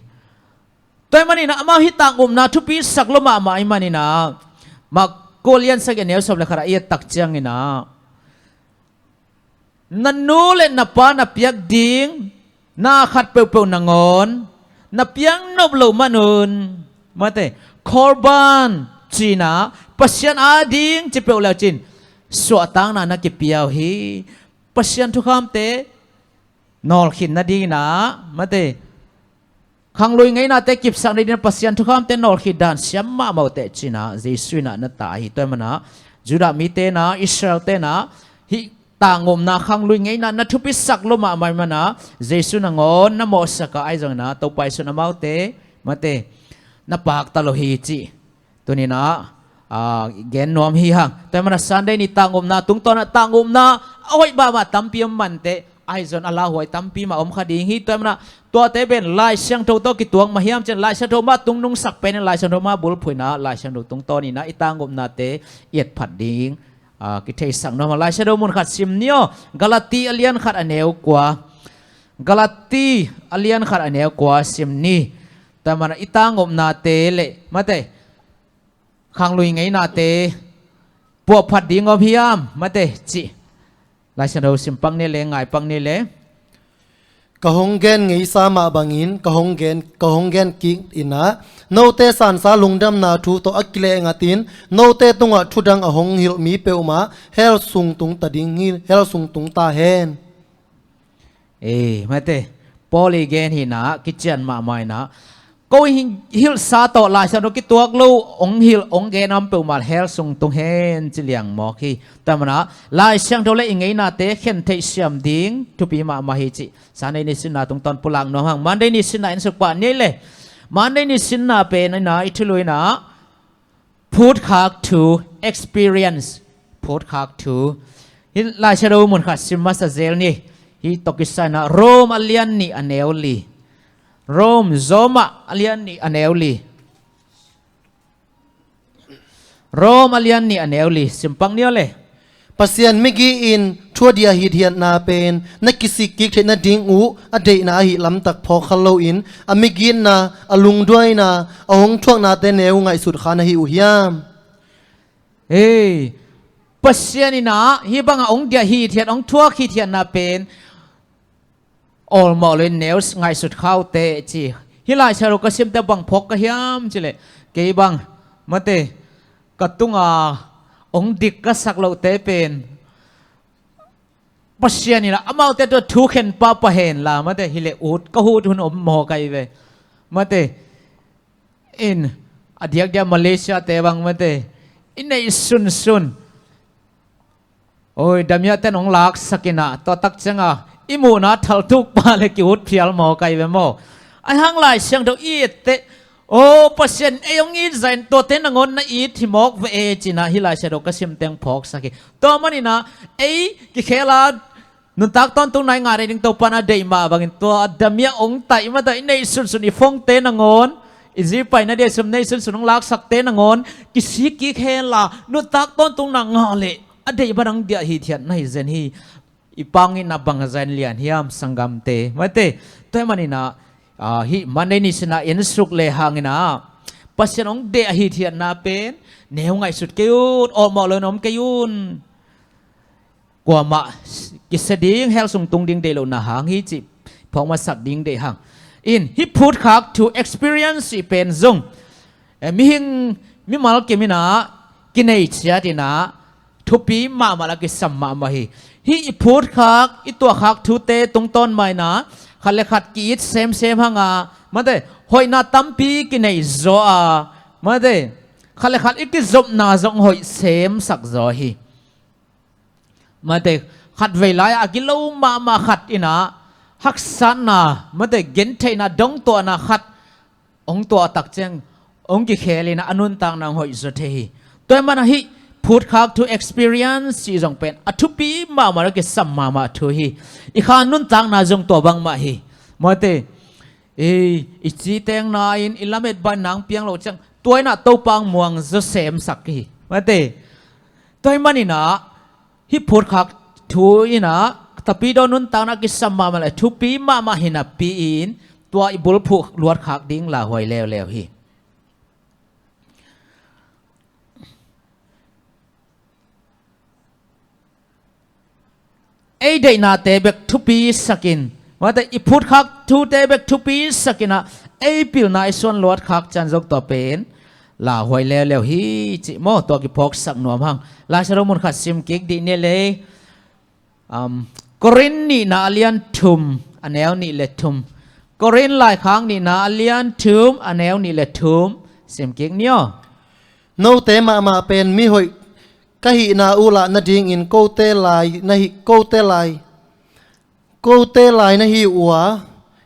Tua ahih manin ah amau hih tang upna thupi sak lua mahmah ahih manin ah Marka lian sagih a neu sawm le khat ah i et tak ciangin ah, na nu le na pa na piak ding na khat peuhpeuh nangawn na piak nop loh manun mate, Korban ci in ah Pasian a ding ci peuh le uh cin suahtakna na kipia uh hi. Pasian thukhamte nawlkhin nadingin ah mate, khanglui ngeinate kipsak nadingin ah Pasian thukhamte nawlkhin dan siam mahmah uh teh ci in ah Jesu in ah na tai hi. Tua ahih manin ah Judah mite in ah, Israel-te in ah hih tang upna, khanglui ngeina na thupi sak lua mahmah ahih manin ah Jesu nangawn na mawhsak a, ahi zongin ah Topa Jesu in amaute mate na pakta lo hi cih tuni in ah, ah, gen nuam hi hang. Tua ahih manin ah Sunday ni tang upna tungtawn ah tang upna a hoih mahmah tampi om mah inteh, ahi zongin a lauhuai tampi mah om kha ding hi. Tua ahih manin ah tuate pen Lai Siangtho tawh kituak mah hiam cih leh, Lai Siangtho mah tungnungsak pen in, Lai Siangtho mah bulphuh in ah, Lai Siangtho tungtawn in ah i tang upnate i et phat ding, ah, kitheisak nuam hang. Lai Siangtho mun khat sim ni aw. Galati a lian khat a neu kua. Galati a lian khat a neu kua sim ni. Tua ahih manin ah i tang upnate le mate, khanglui ngeinate puahphat ding om hiam mate cih Lai Siangtho sim pak ni le, ngai pak ni le. Ka hong gen ngeisa mah bangin ka hong gen, ka hong gen kik in ah, note sansa lungdamna thu tawh a kileh ngatin, note tungah thudang a hong hilh mi peuhmah hell sung tung ta ding hi, hell sung tung ta hen. Ei, mate, Paul i gen hi in ah, kician mahmah in ah, ko hi, hilhsa tawh Lai Siangtho kituak lo, hong hilh, hong gen a om peuhmah hell sung tung hen ci liang mawk hi. Tua manin ah, Lai Siangtho le i ngeinate khen theih siam ding thupi mahmah hi cih Sunday ni sinna tungtawn pulak nuam hang. Monday ni sinna en suk pah ni le. Monday ni sinna pen in ah, i thulu in ah, phutkhak thu, experience, phutkhak thu. Hih Lai Siangtho mun khat sim masa zel ni. Hih tawh kisai in ah, Rome a lian nih a neu li. Rome, Roma a lian nih a neu li. Rome a lian nih a neu li. Simpang ni aw le. Pasian migi in thu a diah hithiatna pen na kisik kik theih nading uh a deihna ahi lamtak phawk kha loin, a migitna, a lungduaina, a hong thuaknate neu ngaihsut kha na hi uh hiam? Hei, Pasian in ah hih bangah hong diah hithiat, hong thuak hithiatna pen awlmawh loin neu ngaihsut kha uh teh ci. Hih Lai Siangtho ka simte bang phawk ka hiam cih leh, kei bang, mate, ka tunga hong dik ka sak lohte pen Pasian in ah amaute tawh thu khen pahpah hen la, mate, hi leh ut, ka ut hun om mawk ahi ve. Mate, in, a diakdiak Malaysia te bang, mate, i neih sunsun, oi, damiah ten hong laksak in ah, tua tak ciangin i muhna thaltuk pah leh ki ut phial mawk ahi ve maw. Ahi hang Lai Siangtho i et teh, aw, Pasian ei hong it zah in tuate nangawn na it hi mawk ve e ci in ah hih Lai Siangtho ka sim teng phawksak hi. Tua manin ah ei kikhel a nuntak tawntungna i ngah ding Topa in a deih mah bangin tua damiah hong taih mah tawh i neih sunsun i phone-te nangawn, i Zipay na dia sum neih sunsun hong laksakte nangawn kisik kik hen la, nuntak tawntungna ngah leh a deih bang hong diah hithiat na hi zen hi. I pang in ah bang zah in lian hiam sanggamte, mate. Tua ahih manin ah, ah, hih Monday ni sinna en suk lehang in ah, Pasian hong diah hithiatna pen neu ngaihsut kei un, awlmawh loin om kei un. Kuamah kisia ding, hell sung tung ding deih lohna hang hi cih phawk masak ding deih hang. In, hih phutkhak thu, experience cih pen zong, eh, mihing, mimal kim in ah kinei ciat in ah thupi mahmah le kisam mahmah hi. Hih i phutkhak, i tuahkhak thute tungtawn mah in ah khat le khat ki-it semsem hang a, mate, hoihna tampi kinei zaw a, mate, khat le khat i kizopna zong hoih semsak zaw hi. Mate, khatvei lai-ah a gilo mahmah khat in ah haksatna, mate, gentheihna, dongtuahna khat hong tuah tak ciang hong kikhel in ah a nuntakna hong hoih zaw thei hi. Tua ahih manin ah hih phutkhak thu, experience cih zong pen a thupi mahmah le kisam mahmah thu hi. I kha nuntakna zong tua bangmah hi. Mate, ei, i ci teng na in, i lamet bang nang piang loh ciang tua in ah Topa hong muang zaw semsak hi. Mate, tua ahih manin ah hih phutkhak thu in ah tapidaw nuntakna kisam mahmah le thupi mahmah hi napi in tua i bulphuh luatkhak ding lauhuai leuleu hi. Ei deihnate bek thupisak in, mate, i phutkhak thute bek thupisak in ah ei pilna i suan luatkhak ciang zong tua pen lauhuai leuleu hi cih maw, tua kiphawksak nuam hang. Lai Siangtho mun khat sim kik dih ni le. Um, Korin nihna a lian thum, a neu nih le thum. Korin laikhak nihna a lian thum, a neu nih le thum sim kik ni aw. Note mahmah pen mihoih ka hihna uh lah nadingin kote lai na hi, kote lai, kote lai na hi uh a,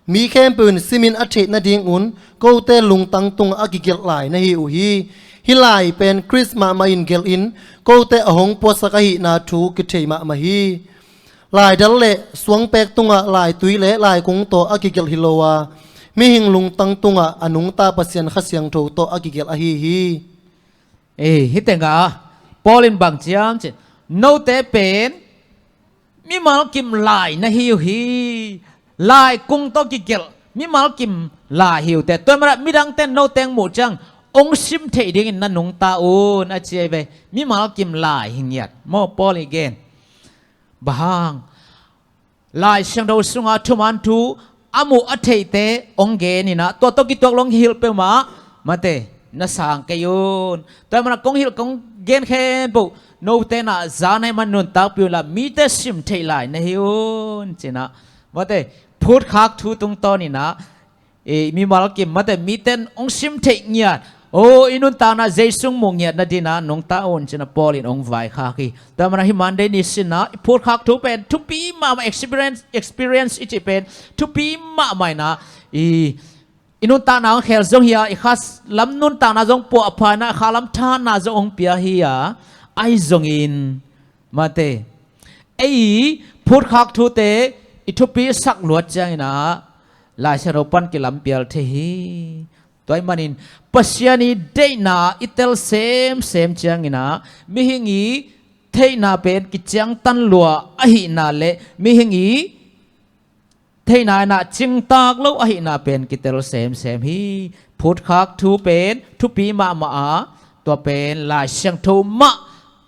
mi khempeuh in simin a theih nadingun kote lungtang tungah a kigelh lai na hi uh hi. Hih lai pen Khrist mahmah in gelhin kote a hong puaksak ahihna thu kithei mahmah hi. Laidal le suangpek tungah laitui le laikung tawh a kigelh hi lo a, mihing lungtang tungah a nungta Pasian Kha Siangtho tawh a kigelh ahi hi. Ei, hih tengah Paul in bang ci hiam cih, note pen mimal kim lai na hi uh hi. Laikung tawh kigelh mimal kim lai hi uh teh. Tua ahih manin midangte in note hong muh ciang hong sim theih dingin na nungta un a ci ahi ve. Mimal kim lai hi ngiat maw, Paul i gen. Bang hang? Lai Siangtho sunga thuman thu a muh a theihte hong gen inah, tua tawh kituak lo hong hilh peuhmah, mate, na sang kei un. Tua ahih manin ah kong hilh kong gen khempeuh note inah za na hih man nuntakpih unla, mite sim theih lai na hi un, ci-inah, mate, phutkhak thu tungtawn inah, i mimal kim, mate, mite in hong sim theih ngiat, o, i nuntakna Jesu hong muh ngiat nadingin ah nungta un, ci-inah Paul in hong vaikhak hi. Tua ahih manin ah hih Monday ni sin ah i phutkhak thu pen thupi mahmah, experience, experience i cih pen thupi mahmah inah, i, i nuntakna hong khel zong hi a, i kha lam nuntakna zong puahpha inah, kha lam thahatna zong hong pia hi a, ahi zongin, mate, ei phutkhak thute i thupisak luat ciangin ah Lai Siangtho pan kilampial thei hi. Tua ahih manin Pasian i deihna i tel semsem ciangin ah mihing i theihna pen kiciangtan lua ahihna le mihing i theihna inah cingtak lo ahihna pen kitel semsem hi. Phutkhak thu pen thupi mahmah a, tua pen Lai Siangtho mah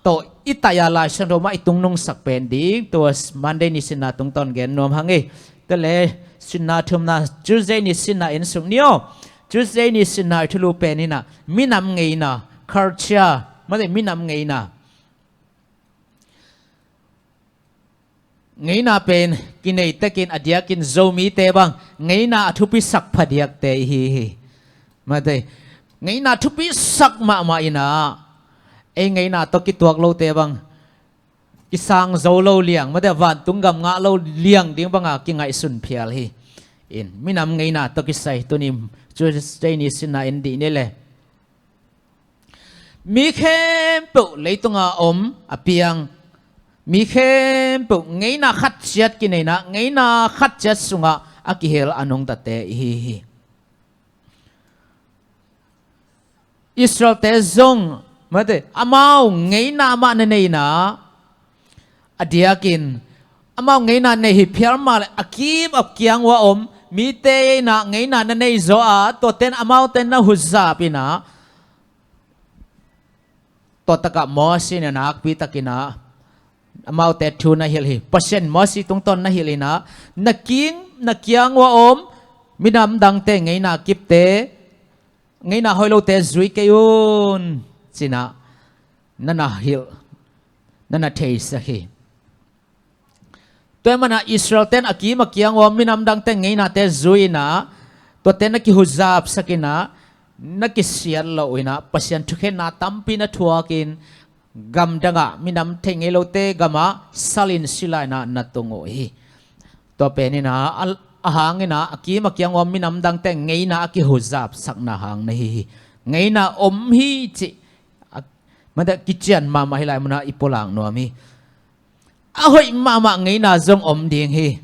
tawh i taih a, Lai Siangtho mah i tungnungsak pen ding, tua Monday ni sin ah tungtawn gen nuam hang hi. Tua leh sin ah thumna, Tuesday ni sin ah en suk ni aw. Tuesday ni sin ah i thulu pen inah minam ngeina, culture, mate, minam ngeina. Ngeina pen kinei tekin a diakin Zomite bang ngeina a thupisak phadiakte i hi hi. Mate, ngeina thupisak mahmah inah, ei ngeina tawh kituak lote bang kisang zo lo liang, mate, vantung gam ngah lo liang ding banga kingaihsun phial hi. In, minam ngeina tawh kisai tuni Tuesday ni sin ah en dih ni le. Mi khempeuh leitunga om a piang, mi khempeuh ngeina khat ciat kinei inah, ngeina khat ciat sungah a kihel a nungtate i hi hi. Israelte zong, mate, amau ngeina mah na nei inah, a diakin amau ngeina nei hi phial mah le, a kim a kiang uh a om mite inah ngeina na nei zaw a, tuate in amaute na huzap inah, tua takah Moses in a nakpi takin ah amaute thu na hilh hi. Pasian Moses tungtawn na hilh inah, na kim, na kiang uh a om minam dangte ngeina kipte, ngeina hoih lote zui kei un, ci-inah na na hilh, na na theisak hi. Tua ahih manin ah Israelte in a kim a kiang uh a om minam dangte ngeinate zui inah, tuate na kihuzapsak inah, na kisiat loh inah, Pasian thukhenna tampi na thuakin, gamdangah minam thei ngei lote gamah salin sila inah na tung uh hi. Tua pen inah, a, a hang inah, a kim a kiang uh a om minam dangte ngeina a kihuzapsakna hang na hi hi. Ngeina om hi cih, a, mate, kician mahmah hi lai munah i pulak nuam hi. A hoih mahmah ngeina zong om ding hi.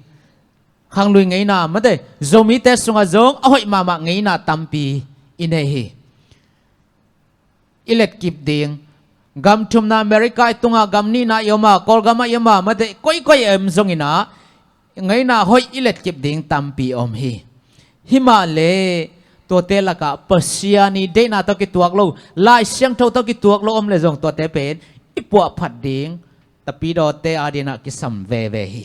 Khanglui ngeina, mate, Zomite sungah zong a hoih mahmah ngeina tampi i nei hi. I letkip ding, gam thumna America i tungah, gam nihna i om a, Kawlgamah i om a, mate, koikoi i om zong inah, ngeina hoih i letkip ding tampi om hi. Himahleh tuate lakah Pasian i deihna tawh kituak lo, Lai Siangtho tawh kituak lo om leh zong tuate pen i puahphat ding tapidawte adingin ah kisam veve hi.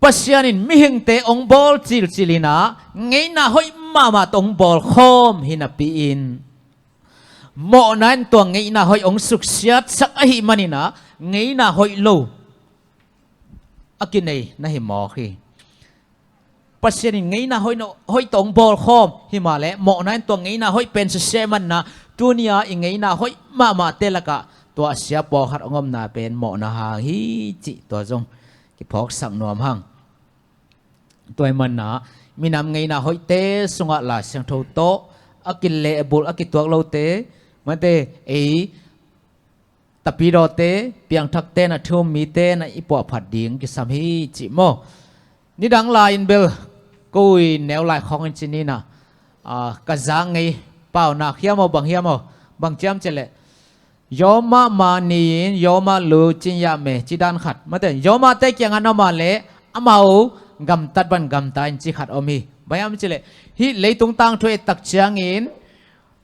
Pasian in mihingte hong bawl cilcil inah, ngeina hoih mahmah tawh hong bawlkhawm hi napi-in, mawhna in tua ngeina hoih hong suksiatsak ahih manin ah, ngeina hoih lo a kinei na hi mawk hi. Pasian in ngeina hoih no, hoih tawh hong bawlkhawm, himahleh mawhna in tua ngeina hoih pen susia ahih manin ah, tuni-a i ngeina hoih mahmahte lakah tua a sia pawlkhat hong omna pen mawhna hang hi cih tua zong kiphawksak nuam hang. Tua ahih manin ah, minam ngeina hoihte sungah Lai Siangtho tawh a kilehbulh, a kituak lote, mate, ei tapidawte, piangthakte, na thu-um mite na i puahphat ding kisam hi cih maw. Nidang lai-in bel ko i neu lai khawng in ci ni inah, a, ka zak ngei pau nak hiam aw, bang hiam aw, bang ci hiam cih leh, Yawmah mah ni-in, yawmah lu cin yah me, ci dan khat, mate, Yawmahte kiangah na om a leh amau gamtat bang gamta in ci khat om hi. Bang hiam cih leh, hih leitung tangthu et tak ciangin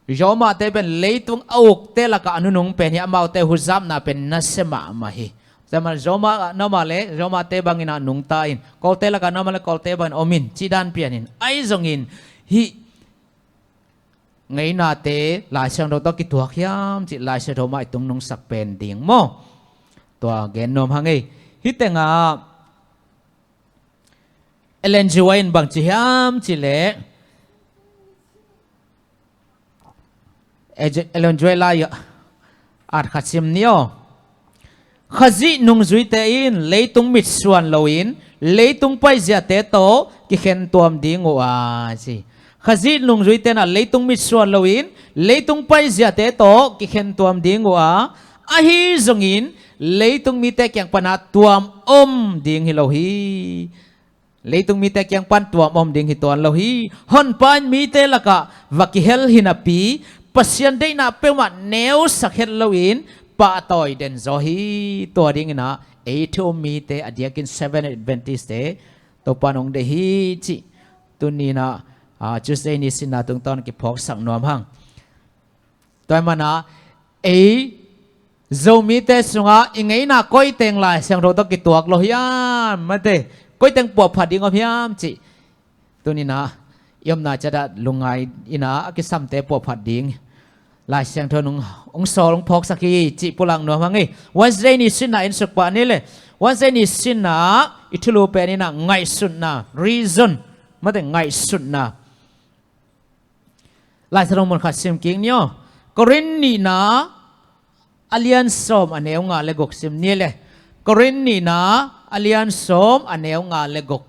Yawmahte pen leitung a ukte lakah a nunung pen hi, amaute huzapna pen nasia mahmah hi. Zaman Roma ah na om a le Romate bangin ah nungta in, Kawlte lakah na om a le Kawlte bangin om in, cih dan pian in. Ahi zongin hih ngeinate Lai Siangtho tawh kituak hiam cih Lai Siangtho mah i tungnungsak pen ding maw? Tua gen nuam hang ei. Hih tengah Ellen G. White in bang ci hiam cih leh, Ellen G. White lai ah at khat sim ni aw. Khazih nungzuite in leitung mitsuan loin leitung paiziate tawh kikhen tuam ding uh a ci. Khazih nungzuite in ah leitung mitsuan loin leitung paiziate tawh kikhen tuam ding uh a, ahi zongin leitung mite kiang pan ah tuam om ding hi lo hi. Leitung mite kiang pan tuam om ding hi tuan lo hi. Honpa in mite lakah va kihel hi napi, Pasian deihna peuhmah neusak het loin pahtawi den zaw hi. Tua dingin ah ei thu um mite, a diakin Seven Adventist-te Topa in hong deih hi cih tuni in ah, ah, Tuesday ni sinna tungtawn kiphawksak nuam hang. Tua ahih manin ah ei Zomite sungah i ngeina koi teng Lai Siangtho tawh kituak lo hiam, mate, koi teng puahphat ding om hiam cih tuni in ah i omna ciat ah lungngai in ah a kisamte puahphat ding Lai Siangtho in hong, hong sawl, hong phawksak hi cih pulak nuam hang ei. Wednesday ni sinna en suk pah ni le. Wednesday ni sinna i thulu pen in ah ngaihsutna, reason, mate, ngaihsutna. Lai Siangtho mun khat sim kik ni aw. Korin nihna a lian sawm a neu nga le guk sim ni le. Korin nihna a lian sawm a neu nga le guk.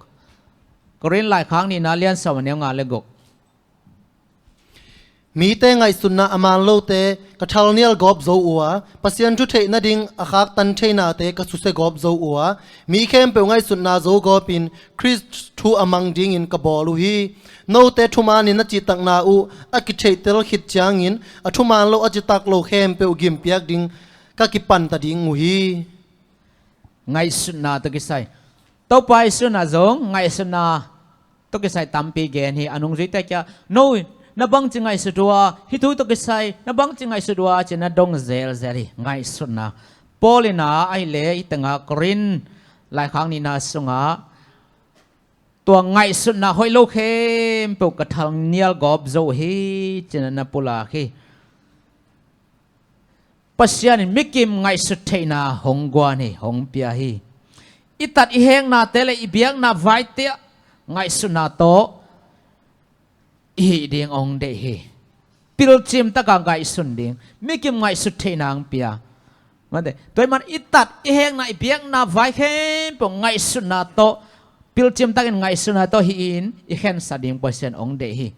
Korin laikhak nihna a lian sawm a neu nga le guk. Mite ngaihsutna a man lote ka thalnial gawp zo uh a, Pasian thu theih nading a khaktan theinate ka susia gawp zo uh a, mi khempeuh ngaihsutna zo gawpin Khrist thu a mang dingin ka bawl uh hi. Note thumanin na cihtakna uh a kitheihtel khit ciangin a thuman lo a citak lo khempeuh gimpiak ding ka kipanta ding uh hi. Ngaihsutna tawh kisai. Topa Jesu in ah zong ngaihsutna tawh kisai tampi gen hi. A nungzuite kiangah, no, na bangci ngaihsut uh a, hih thu tawh kisai na bangci ngaihsut uh a, ci-in na dong zelzel hi. Ngaihsutna. Paul in ah ahih leh hih tengah Korin laikhak nihna sungah tua ngaihsutna hoih lo khempeuh ka thalnial gawp zo uh hi, ci-in ah na pulak hi. Pasian in mikim ngaihsut theihna hong guan hi, hong pia hi. I tat i heknate le i biakna vaite ah ngaihsutna tawh i hih ding hong deih hi. Pilcim takin ngaihsun ding, mikim ngaihsut theihna hong pia. Mate, tua ahih manin i tat i hekna, i biakna vai khempeuh ngaihsutna tawh, pilcim takin ngaihsutna tawh hih in i khensa ding Pasian hong deih hi.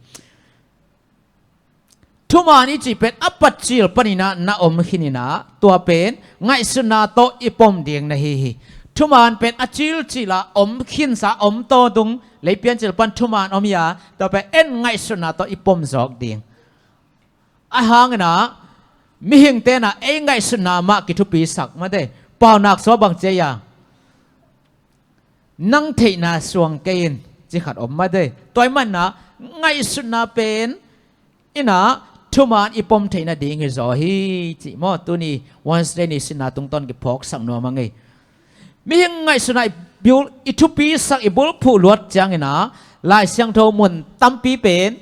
Thuman i cih pen a patcil panin ah na om khin in ah, tua pen ngaihsutna tawh i pom ding na hi hi. Thuman pen a cilcil a om khinsa, om tawntung, lei piancil pan thuman om hi a, tua pen en ngaihsutna tawh i pom zawk ding. Ahih hangin ah mihingte in ah ei ngaihsutna mah kithupisak, mate, Paunak sua bang ci hiam? Nang theihna suang kei in, ci khat om, mate. Tua ahih manin ah ngaihsutna pen in ah thuman i pom theih nading hi zaw hi, cih maw, tuni Wednesday ni sinna tungtawn kiphawksak nuam hang ei. Mihing ngaihsutna i bul, i thupisak, i bulphuh luat ciangin ah Lai Siangtho mun tampi pen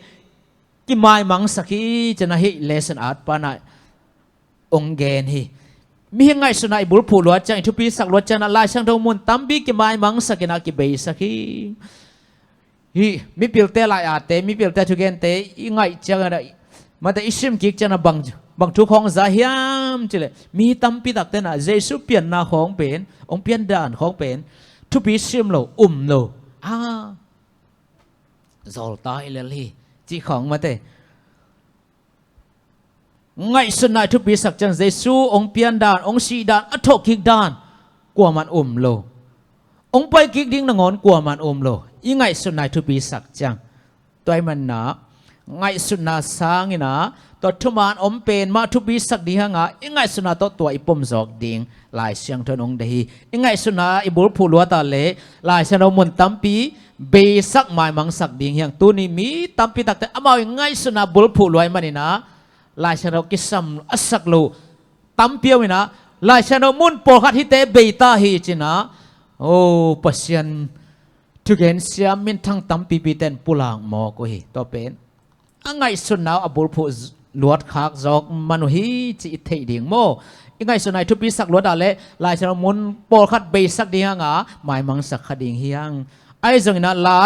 kimaimangsak hi, ci-in ah hih lesson at pan ah hong gen hi. Mihing ngaihsutna i bulphuh luat ciang, i thupisak luat ciangin ah Lai Siangtho mun tampi kimaimangsak in ah kibeisak hi. Hih mipilte lai-atte, mipilte thugente i ngaih ciangin ah, mate, i sim kik ciangin ah bang, bang thu khawng za hiam cih leh, mi tampi takte in ah Jesu pianna khawng pen, hong pian dan khawng pen thupi sim lo, um lo. Ah, zawl ta hi lel hi, cih khawng, mate. Ngaihsutna i thupisak ciang Jesu hong pian dan, hong sih dan, a thawhkik dan kuaman um lo. Hong paikik ding nangawn kuaman um lo, i ngaihsutna i thupisak ciang. Tua ahih manin ah ngaihsutna sangin ah tua thuman om pen mah thupisak ding hang a, i ngaihsutna tawh tua i pom zawk ding Lai Siangtho in hong deih hi. I ngaihsutna i bulphuh luat a leh Lai Siangtho mun tampi beisak, maimangsak ding hi hang. Tuni mi tampi takte amau i ngaihsutna bulphuh luat ahih manin ah Lai Siangtho kisam a sak lo tampi om in ah, Laisiangtho mun pawlkhat hihte bei ta hi ci-in ah, o, Pasian thugen siam minthang tampipi ten pulak mawk uh hi. Tua pen a ngaihsutna uh a bulphuh z-, luat khak zawk man uh hi ci i theih ding maw? I ngaihsutna i thupisak luat ah leh Laisiangtho mun pawlkhat beisak ding hang a, maimangsak kha ding hi hang. Ahi zongin ah la,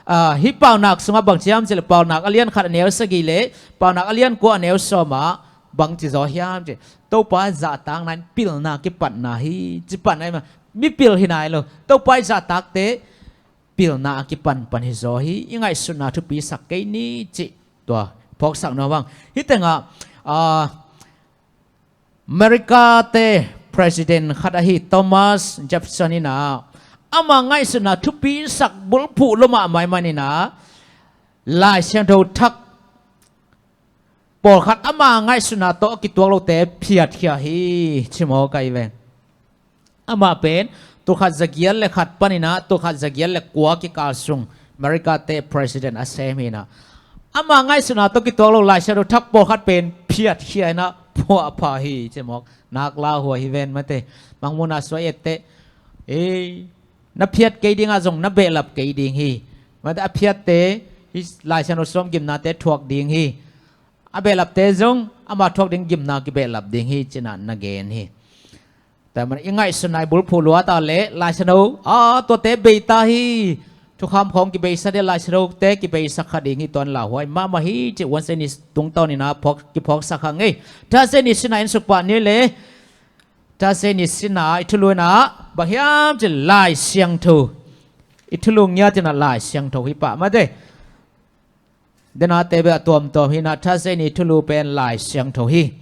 ah, hih Paunak sungah bang ci hiam cih leh Paunak a lian khat a neu sagih leh Paunak a lian kua a neu sawm ah bang ci zaw hiam cih leh, Topa zahtakna in pilna kipatna hi ci pan ahi mah. Mipil hi nai lo, Topa i zahtakte pilna a kipanpan hi zaw hi. I ngaihsutna thupisak kei ni cih tua phawksak nuam hang. Hih tengah, ah, America-te president khat ahi Thomas Jefferson in ah ama ngaihsutna thupisak bulphuh lua mahmah ahih manin ah Laisiangtho thak pawlkhat ama ngaihsutna tawh a kituak lote phiatkhia hi ci mawk ahi ve. Amah pen tulkhat zagiat le khat panin ah tulkhat zagiat le kua kikal sung America-te president a sem hi-in ah, ama ngaihsutna tawh kituak lo Laisiangtho thak pawlkhat pen phiatkhia in ah phuahpha hi ci mawk. Nak lauhuai hi ven mate. Mangmuhna suai etteh. Ei, na phiat kei ding ah zong na behlap kei ding hi. Mate, a phiatte hih Laisiangtho sawm gimnate thuak ding hi. A behlapte zong ama thuak ding gimna kibehlap ding hi ci-in ah na gen hi. Tua ahih manin i ngaihsutna i bulphuh luat ah leh Laisiangtho, a, tuate bei ta hi. Thukham khawng kibeisa ding, Laisiangthote kibeisa kha ding hi, tua in lauhuai mahmah hi cih Wednesday ni tungtawn in ah phawk, kiphawksak hang ei. Thursday ni sin ah ensuk pah ni leh, Thursday ni sin ah i thulu in ah bang hiam cih leh Laisiangtho, i thulu ngiat in ah Laisiangtho hi pah mate. Denate beh a tuamtuam hi-in ah Thursday ni thulu pen Laisiangtho hi.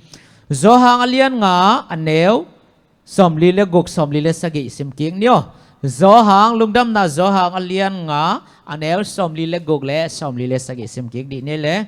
Johan a lian nga a neu sawmli le guk, sawmli le sagih sim kik ni aw. Johan, Lungdamna Johan a lian nga a neu sawmli le guk le sawmli le sagih sim kik dih ni leh.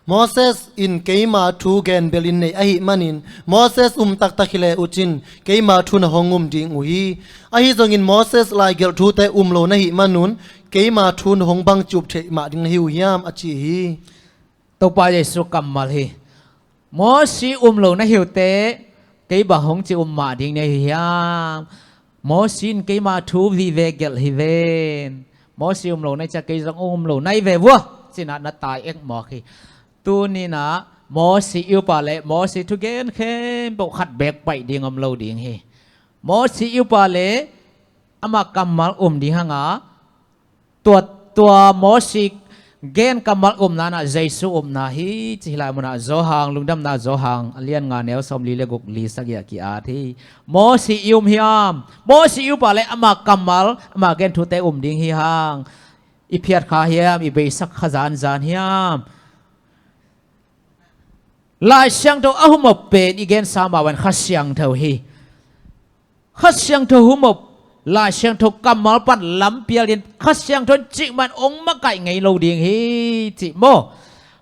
Moses in keima thu gen belin nei ahih manin, Moses um taktak hi leh uh cin keima thu na hong um ding uh hi. Ahi zongin Moses laigelh thute um lo na hih manun keima thu na hong bang ci up theih mah ding na hi uh hiam, a ci hi. Topa Jesu kammal hi. Mosi um lo na hi uh teh kei bang hong ci um mah ding na hi uh hiam? Mosi in keima thu vive gelh hi ven. Mosi um lo na hi ciang kei zong um lo na hi ve vua, ci-in ah na tai ek mawk hi. Tuni-in ah Mosi i up ah leh Mosi thugen khempeuh khat beek paih ding om lo ding hi. Mosi i up ah leh ama kammal um ding hang a, tua, tua Mosi gen kammal upna in ah Jesu upna hi ci hi lai mun ah Johan, Lungdamna Johan a lian nga neu sawmli le guk, li sagih ah ki-at hi. Mosi i um hiam? Mosi i up ah leh ama kammal, ama gen thute um ding hi hang. I phiat kha hiam? I beisak kha zanzan hiam? Lai Siangtho a hum up pen i gensa mah bangin Kha Siangtho hi. Kha Siangtho hum up, Lai Siangtho kammal pan lampial in Kha Siangtho in cikmah in hong makaih ngei lo ding hi cih maw?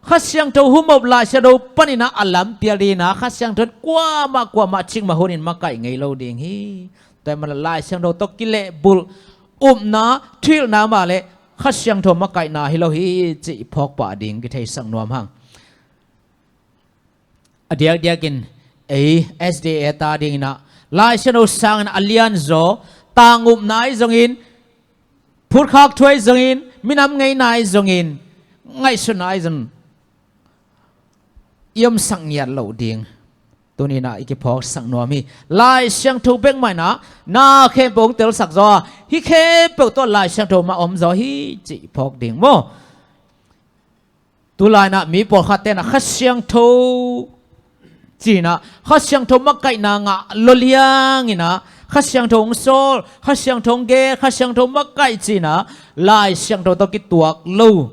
Kha Siangtho hum up, Lai Siangtho panin ah a lampial in ah Kha Siangtho in kuamah kuamah cikmah hunin makaih ngei lo ding hi. Tua ahih manin Lai Siangtho tawh kilehbulh upna, thuhilhna mah leh Kha Siangtho makaihna hi lo hi cih phawk pah ding kitheisak nuam hang. A diakdiakin ei S D A ta dingin ah Lai Siangtho sangin a lianzaw, tangupna ahi zongin, phutkhak thu ahi zongin, minam ngeina ahi zongin, ngaihsutna ahi zongin i omsak ngiat loh ding tuni-in ah i kiphawksak nuam hi. Lai Siangtho bek mah in ah na khempeuh hong telsak zaw a, hih khempeuh tawh Lai Siangtho mah om zaw hi cih phawk ding maw? Tulai-in ah mi pawlkhatte in ah Kha Siangtho ci-in ah Kha Siangtho makaihna ngah lua liangin ah Kha Siangtho hong sawl, Kha Siangtho hong gen, Kha Siangtho makaih ci-in ah Lai Siangtho tawh kituak lo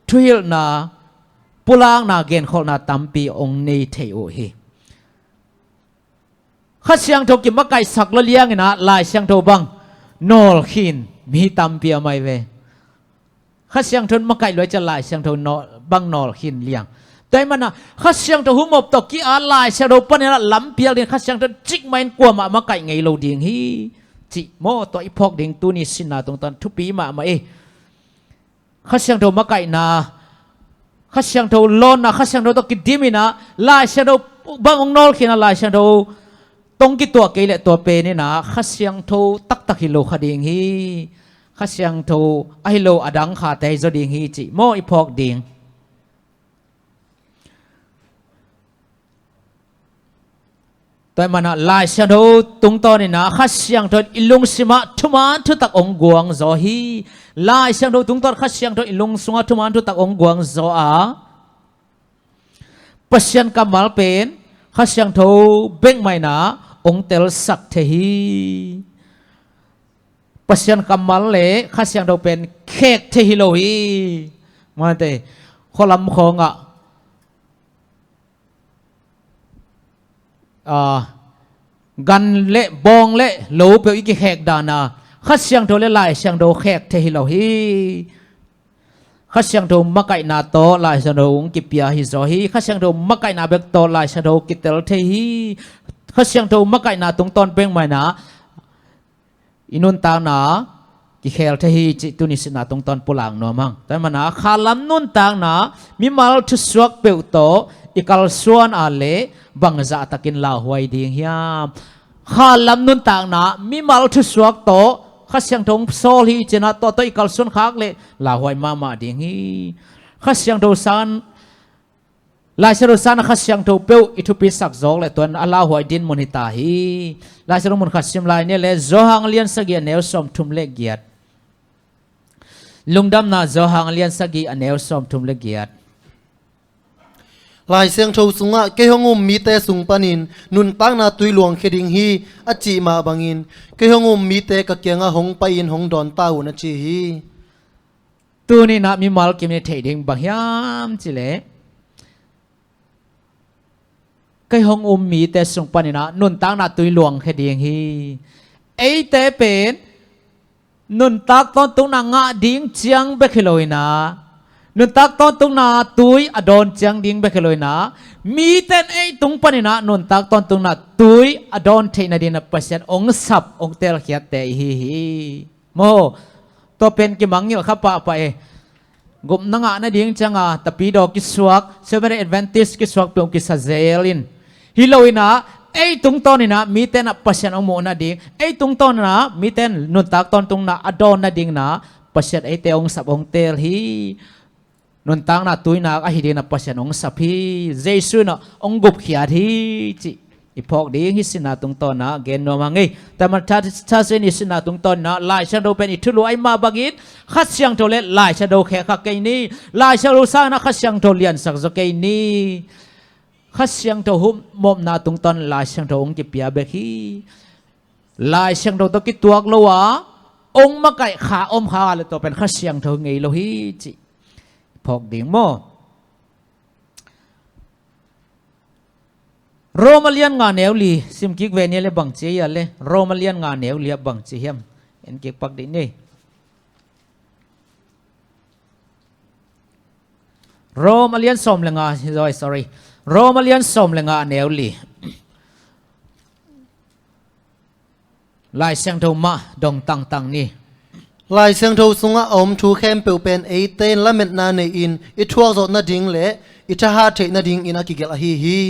thuhilhna, pulakna, genkholhna tampi hong nei thei uh hi. Kha Siangtho kimakaihsak lua liangin ah Lai Siangtho bang nawlkhin mi tampi om ahi ve. Kha Siangtho in makaih lua ciang Lai Siangtho nawl, bang nawlkhin liang. Tua ahih manin ah Kha Siangtho hum up tawh ki-at, Lai Siangtho panin ah lampial dingin Kha Siangtho in cikmah in kuamah makaih ngei lo ding hi cih maw? Tua i phawk ding tuni sinna tungtawn thupi mahmah hi. Kha Siangtho makaihna, Kha Siangtho lawnna, Kha Siangtho tawh kidim in ah, Lai Siangtho bang hong nawlkhin ah, Lai Siangtho tawh kituah kei leh tua pen in ah Kha Siangtho taktak hi lo kha ding hi. Kha Siangtho ahi lo a dang khate hi zaw ding hi cih maw i phawk ding. Tua ahih manin ah Lai Siangtho tungtawn in ah Kha Siangtho in i lungsim ah thuman thutak hong guang zaw hi. Lai Siangtho tungtawn Kha Siangtho in i lungsung ah thuman thutak hong guang zaw a, Pasian kammal pen Kha Siangtho bek mah in ah hong telsak thei hi. Pasian kammal le Kha Siangtho pen khek thei hi lo hi. Mate, khualam khawng ah, ah, gan le bawng le lo peuh i kikhek dan a, Kha Siangtho le Lai Siangtho khek thei hi lo hi. Kha Siangtho makaihna tawh Lai Siangtho hong kipia hi zaw hi. Kha Siangtho makaihna bek tawh Lai Siangtho kitel thei hi. Kha Siangtho makaihna tungtawn bek mah in ah i nuntakna kikhel thei hi cih tuni sinah tungtawn pulak nuam hang. Tua ahih manin ah khalam nuntakna mimal thusuak peuh tawh i kalsuan a leh bangzah takin lauhuai ding hiam? Khalam nuntakna mimal thusuak tawh Kha Siangtho hong sawl hi cih in ah tua tawh i kalsuan khak leh lauhuai mahmah ding hi. Kha Siangtho san Lai Siangtho san a Kha Siangtho peuh i thupisak zawk leh tua in a lauhuai dinmun hi ta hi. Lai Siangtho mun khat sim lai ni leh, Johan a lian sagih a neu sawmthum le giat. Lungdamna Johan a lian sagih a neu sawmthum le giat. Lai Siangtho sungah kei hong um mite sung panin nuntakna tui luangkhia ding hi a cih mah bangin kei hong um mite ka kiangah hong pai-in hong dawn ta un a ci hi. Tuni-in ah mimal kim in i theih ding bang hiam cih leh, kei hong um mite sung panin ah nuntakna tui luangkhia ding hi. Eite pen nuntak tawntungna ngah ding ciang bek hi lo-in ah, nuntak tawntungna tui a dawn ciang ding bek hi lo-in ah, mite in ei tung panin ah nuntak tawntungna tui a dawn theih nadingin ah Pasian hong sap, hong teelkhiatte i hi hi. Maw, tua pen kimangngilh kha pahpah e. Gupna ngah nading ciang a Tapidaw kisuak, Seventh Day Adventist kisuak peuh kisa zel in, hi lo-in ah ei tungtawn in ah mite in ah Pasian hong muh nading, ei tungtawn in ah mite in nuntak tawntungna a dawn nadingin ah Pasian eite hong sap, hong teel hi. Nuntakna tuinak ahi dingin ah Pasian hong sap hi. Jesu in ah hong gupkhiat hi cih i phawk ding hi. Sinna tungtawn ah gen nuam hang ei. Tua ahih manin Thursday ni sinna tungtawn ah Lai Siangtho pen i thulu ahih mah bangin Kha Siangtho le Lai Siangtho khek kha kei ni. Lai Siangtho sangin ah Kha Siangtho liansak zaw kei ni. Kha Siangtho hopmawhna tungtawn Lai Siangtho hong kipia bek hi. Lai Siangtho tawh kituak lo a hong makaih kha om kha leh tua pen Kha Siangtho ngei lo hi cih phawk ding maw. Rom a lian nga neu li sim kik ve ni leh bang ci hiam leh, Rom a lian nga neu li ah bang ci hiam? En kik pak dih ni. Rom a lian sawm le nga, sorry, sorry. Rom a lian sawm le nga neu li. Lai Siangtho mah dong tangtang ni. Lai Siangtho sungah a om thu khempeuh pen eite in lametna nei-in i thuakzawh nading le i thahat theih nadingin a kigelh ahi hi.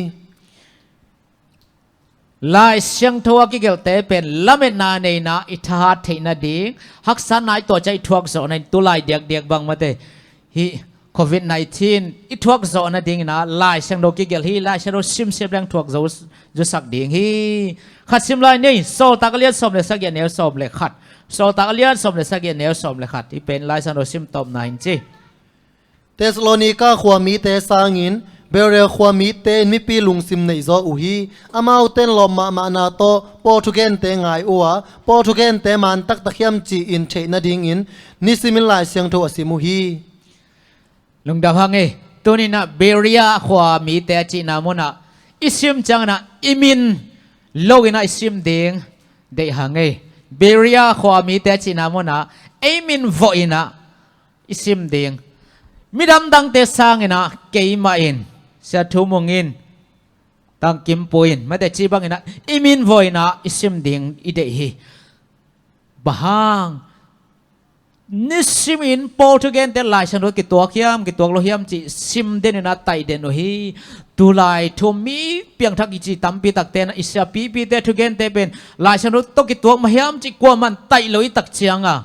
Lai Siangtho a kigelhte pen lametna nei-in ah i thahat theih nading, haksatna i tuah ciang i thuakzawh nading, tulai diakdiak bang mate, hih Covid nineteen i thuakzawh nadingin ah Lai Siangtho kigelh hi. Lai Siangtho simsim leng thuak zo, zosak ding hi. Khat sim lai ni, Sawltak a lian sawm le sagih a neu sawm le khat. Sawltak a lian sawm le sagih a neu sawm le khat. Hih pen Lai Siangtho sim tawpna hi ci. Thessalonika khua mite sangin Berea khua mite in mipi lungsim neihzaw uh hi. Amaute in lawm mahmahna tawh Paul thugente ngai uh a, Paul thugente man taktak hiam ci-in theih nadingin nisimin Lai Siangtho a sim uh hi. Lungdam hang ei. Tuni-in ah Berea khua mite a cihna munah i sim ciangin ah i min lo-in ah i sim ding deih hang ei. Berea khua mite a cihna munah ei min vawh-in ah i sim ding. Midang dangte sangin ah keimah in, Sia Thu Mung in, Tang Kim Pu in, mate cih bangin ah i min vawh-in ah i sim ding i deih hi. Bang hang? Nisimin Paul thugente Lai Siangtho kituak hiam, kituak lo hiam cih sim den in a taih den uh hi. Tulai thu mi piangthak i ci tampi takte na i sia pipite thugente pen Lai Siangtho tawh kituak mah hiam cih kuaman taih lo i tak cianga,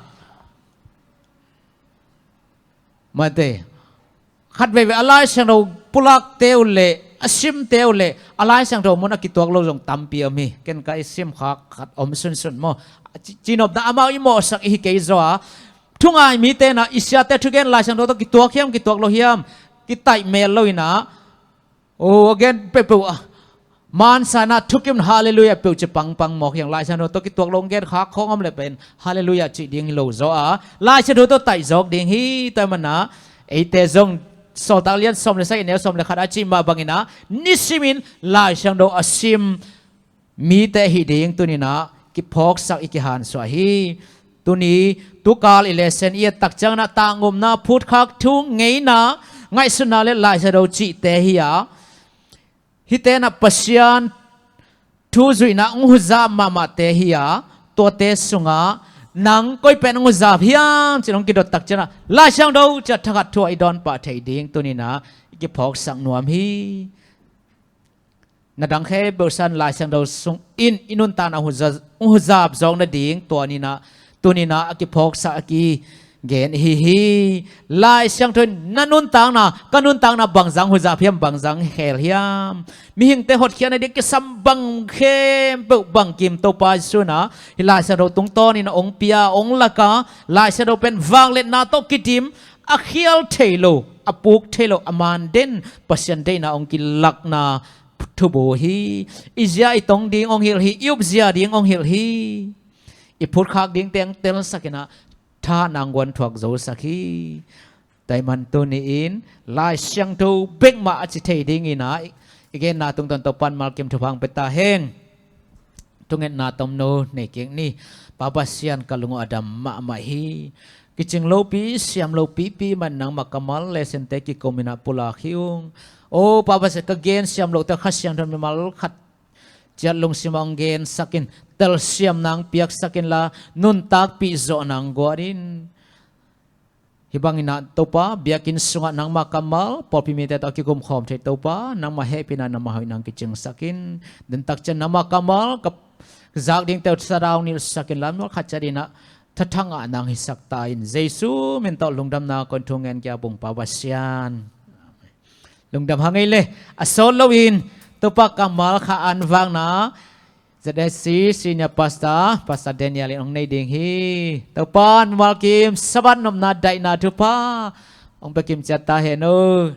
mate, khat veivei a Lai Siangtho pulakte uh le a simte uh le a Lai Siangtho mun a kituak lo zong tampi om hi. Ken ka i simkhak khat om sunsun maw? Ci-, cinopna amau i mawhsak i hi kei zaw a, thungai mite na i siate thugen Lai Siangtho tawh kituak hiam, kituak lo hiam, kitaih mel lo in a, o, a gen peuhpeuh a, mansa in a thukim halleluiah peuh ci pangpang mawk hiang. Lai Siangtho tawh kituak lo gen khak khawng om le pen halleluiah cih ding hi lo zaw a, Lai Siangtho tawh taih zawk ding hi. Tua man a eite zong Sawltak lian sawm le sagih neu sawm le khat a cih mah bangin a nisimin Lai Siangtho a sim mite hi ding tuni in a kiphawksak i kihansuah hi. Tuni tukal i lesson i et tak ciangin a tangumna, phutkhak thu, ngeina, ngaihsutna le Lai Siangtho cihte hi a, hihte na Pasian thu zuihna hong huzap mahmahte hi a, tuate sungah nang koi pen hong huzap hiam cih hong kidot tak ciangin a Lai Siangtho cih a thakhat thu a i dawn pah thei ding tuni in a i kiphawksak nuam hi. Na dang khempeuh san Lai Siangtho sung in i nuntakna hong huza-, hong huzap zawk nading tua ni in a, tuni in a a kiphawksak a kigen i hi hi. Lai Siangtho in na nuntakna, ka nuntakna bangzah hong huzap hiam, bangzah hong khel hiam? Mihingte hotkhiatna ding kisam bang khempeuh bangkim Topa Jesu in a hih Lai Siangtho tungtawn in a hong pia, hong lak a, Lai Siangtho pen vangliatna tawh kidim, a khial thei lo, a puk thei lo, a man den Pasian deihna hong kilakna thubu hi. I zia i tong ding hong hilh hi, i upzia ding hong hilh hi. I phutkhak dingte hong telsak in a, thahatna hong guan thuak zosak hi. Tua ahih man tuni in Lai Siangtho bek mah a ci thei ding in a, i, i genna tungtawn Topa'n malkim thupha hong pia ta hen. Thungetna tomno nei kik ni. Pa Pasian, ka lung uh a dam mahmah hi. Kicing lopi, siam lopipi man nangmah kammal leh siamte kikum in a pulak hi ung. O Pa Pasian, ka gen siam loh teh Kha Siangtho mimal khat ciat lungsim ah hong gensak in, telsiamna hong piaksak inla, nuntakpih zawhna hong guan in. Hih bangin a Topa, biakinn sungah nangmah kammal pawlpi mite tawh a kikum khawm thei Topa, nangmah hehpihna, nangmah hoihna hong kicingsak in. Dentak ciang nangmah kammal ka zak dingte uh thazak hong nilhsak inla, mimal khat ciat in a thathang ah nang hisak ta in. Jesu min tawh lungdamna kong thungen kei ung, Pa Pasian. Lungdam hang ei le, a sawt loin Topa kammal kha an vakna Z S C Senior Pastor, Pastor Daniel in hong nei ding hi. Topa'n mimal kim Sabbath nopna daihna thupha hong pia kim ciat ta hen aw.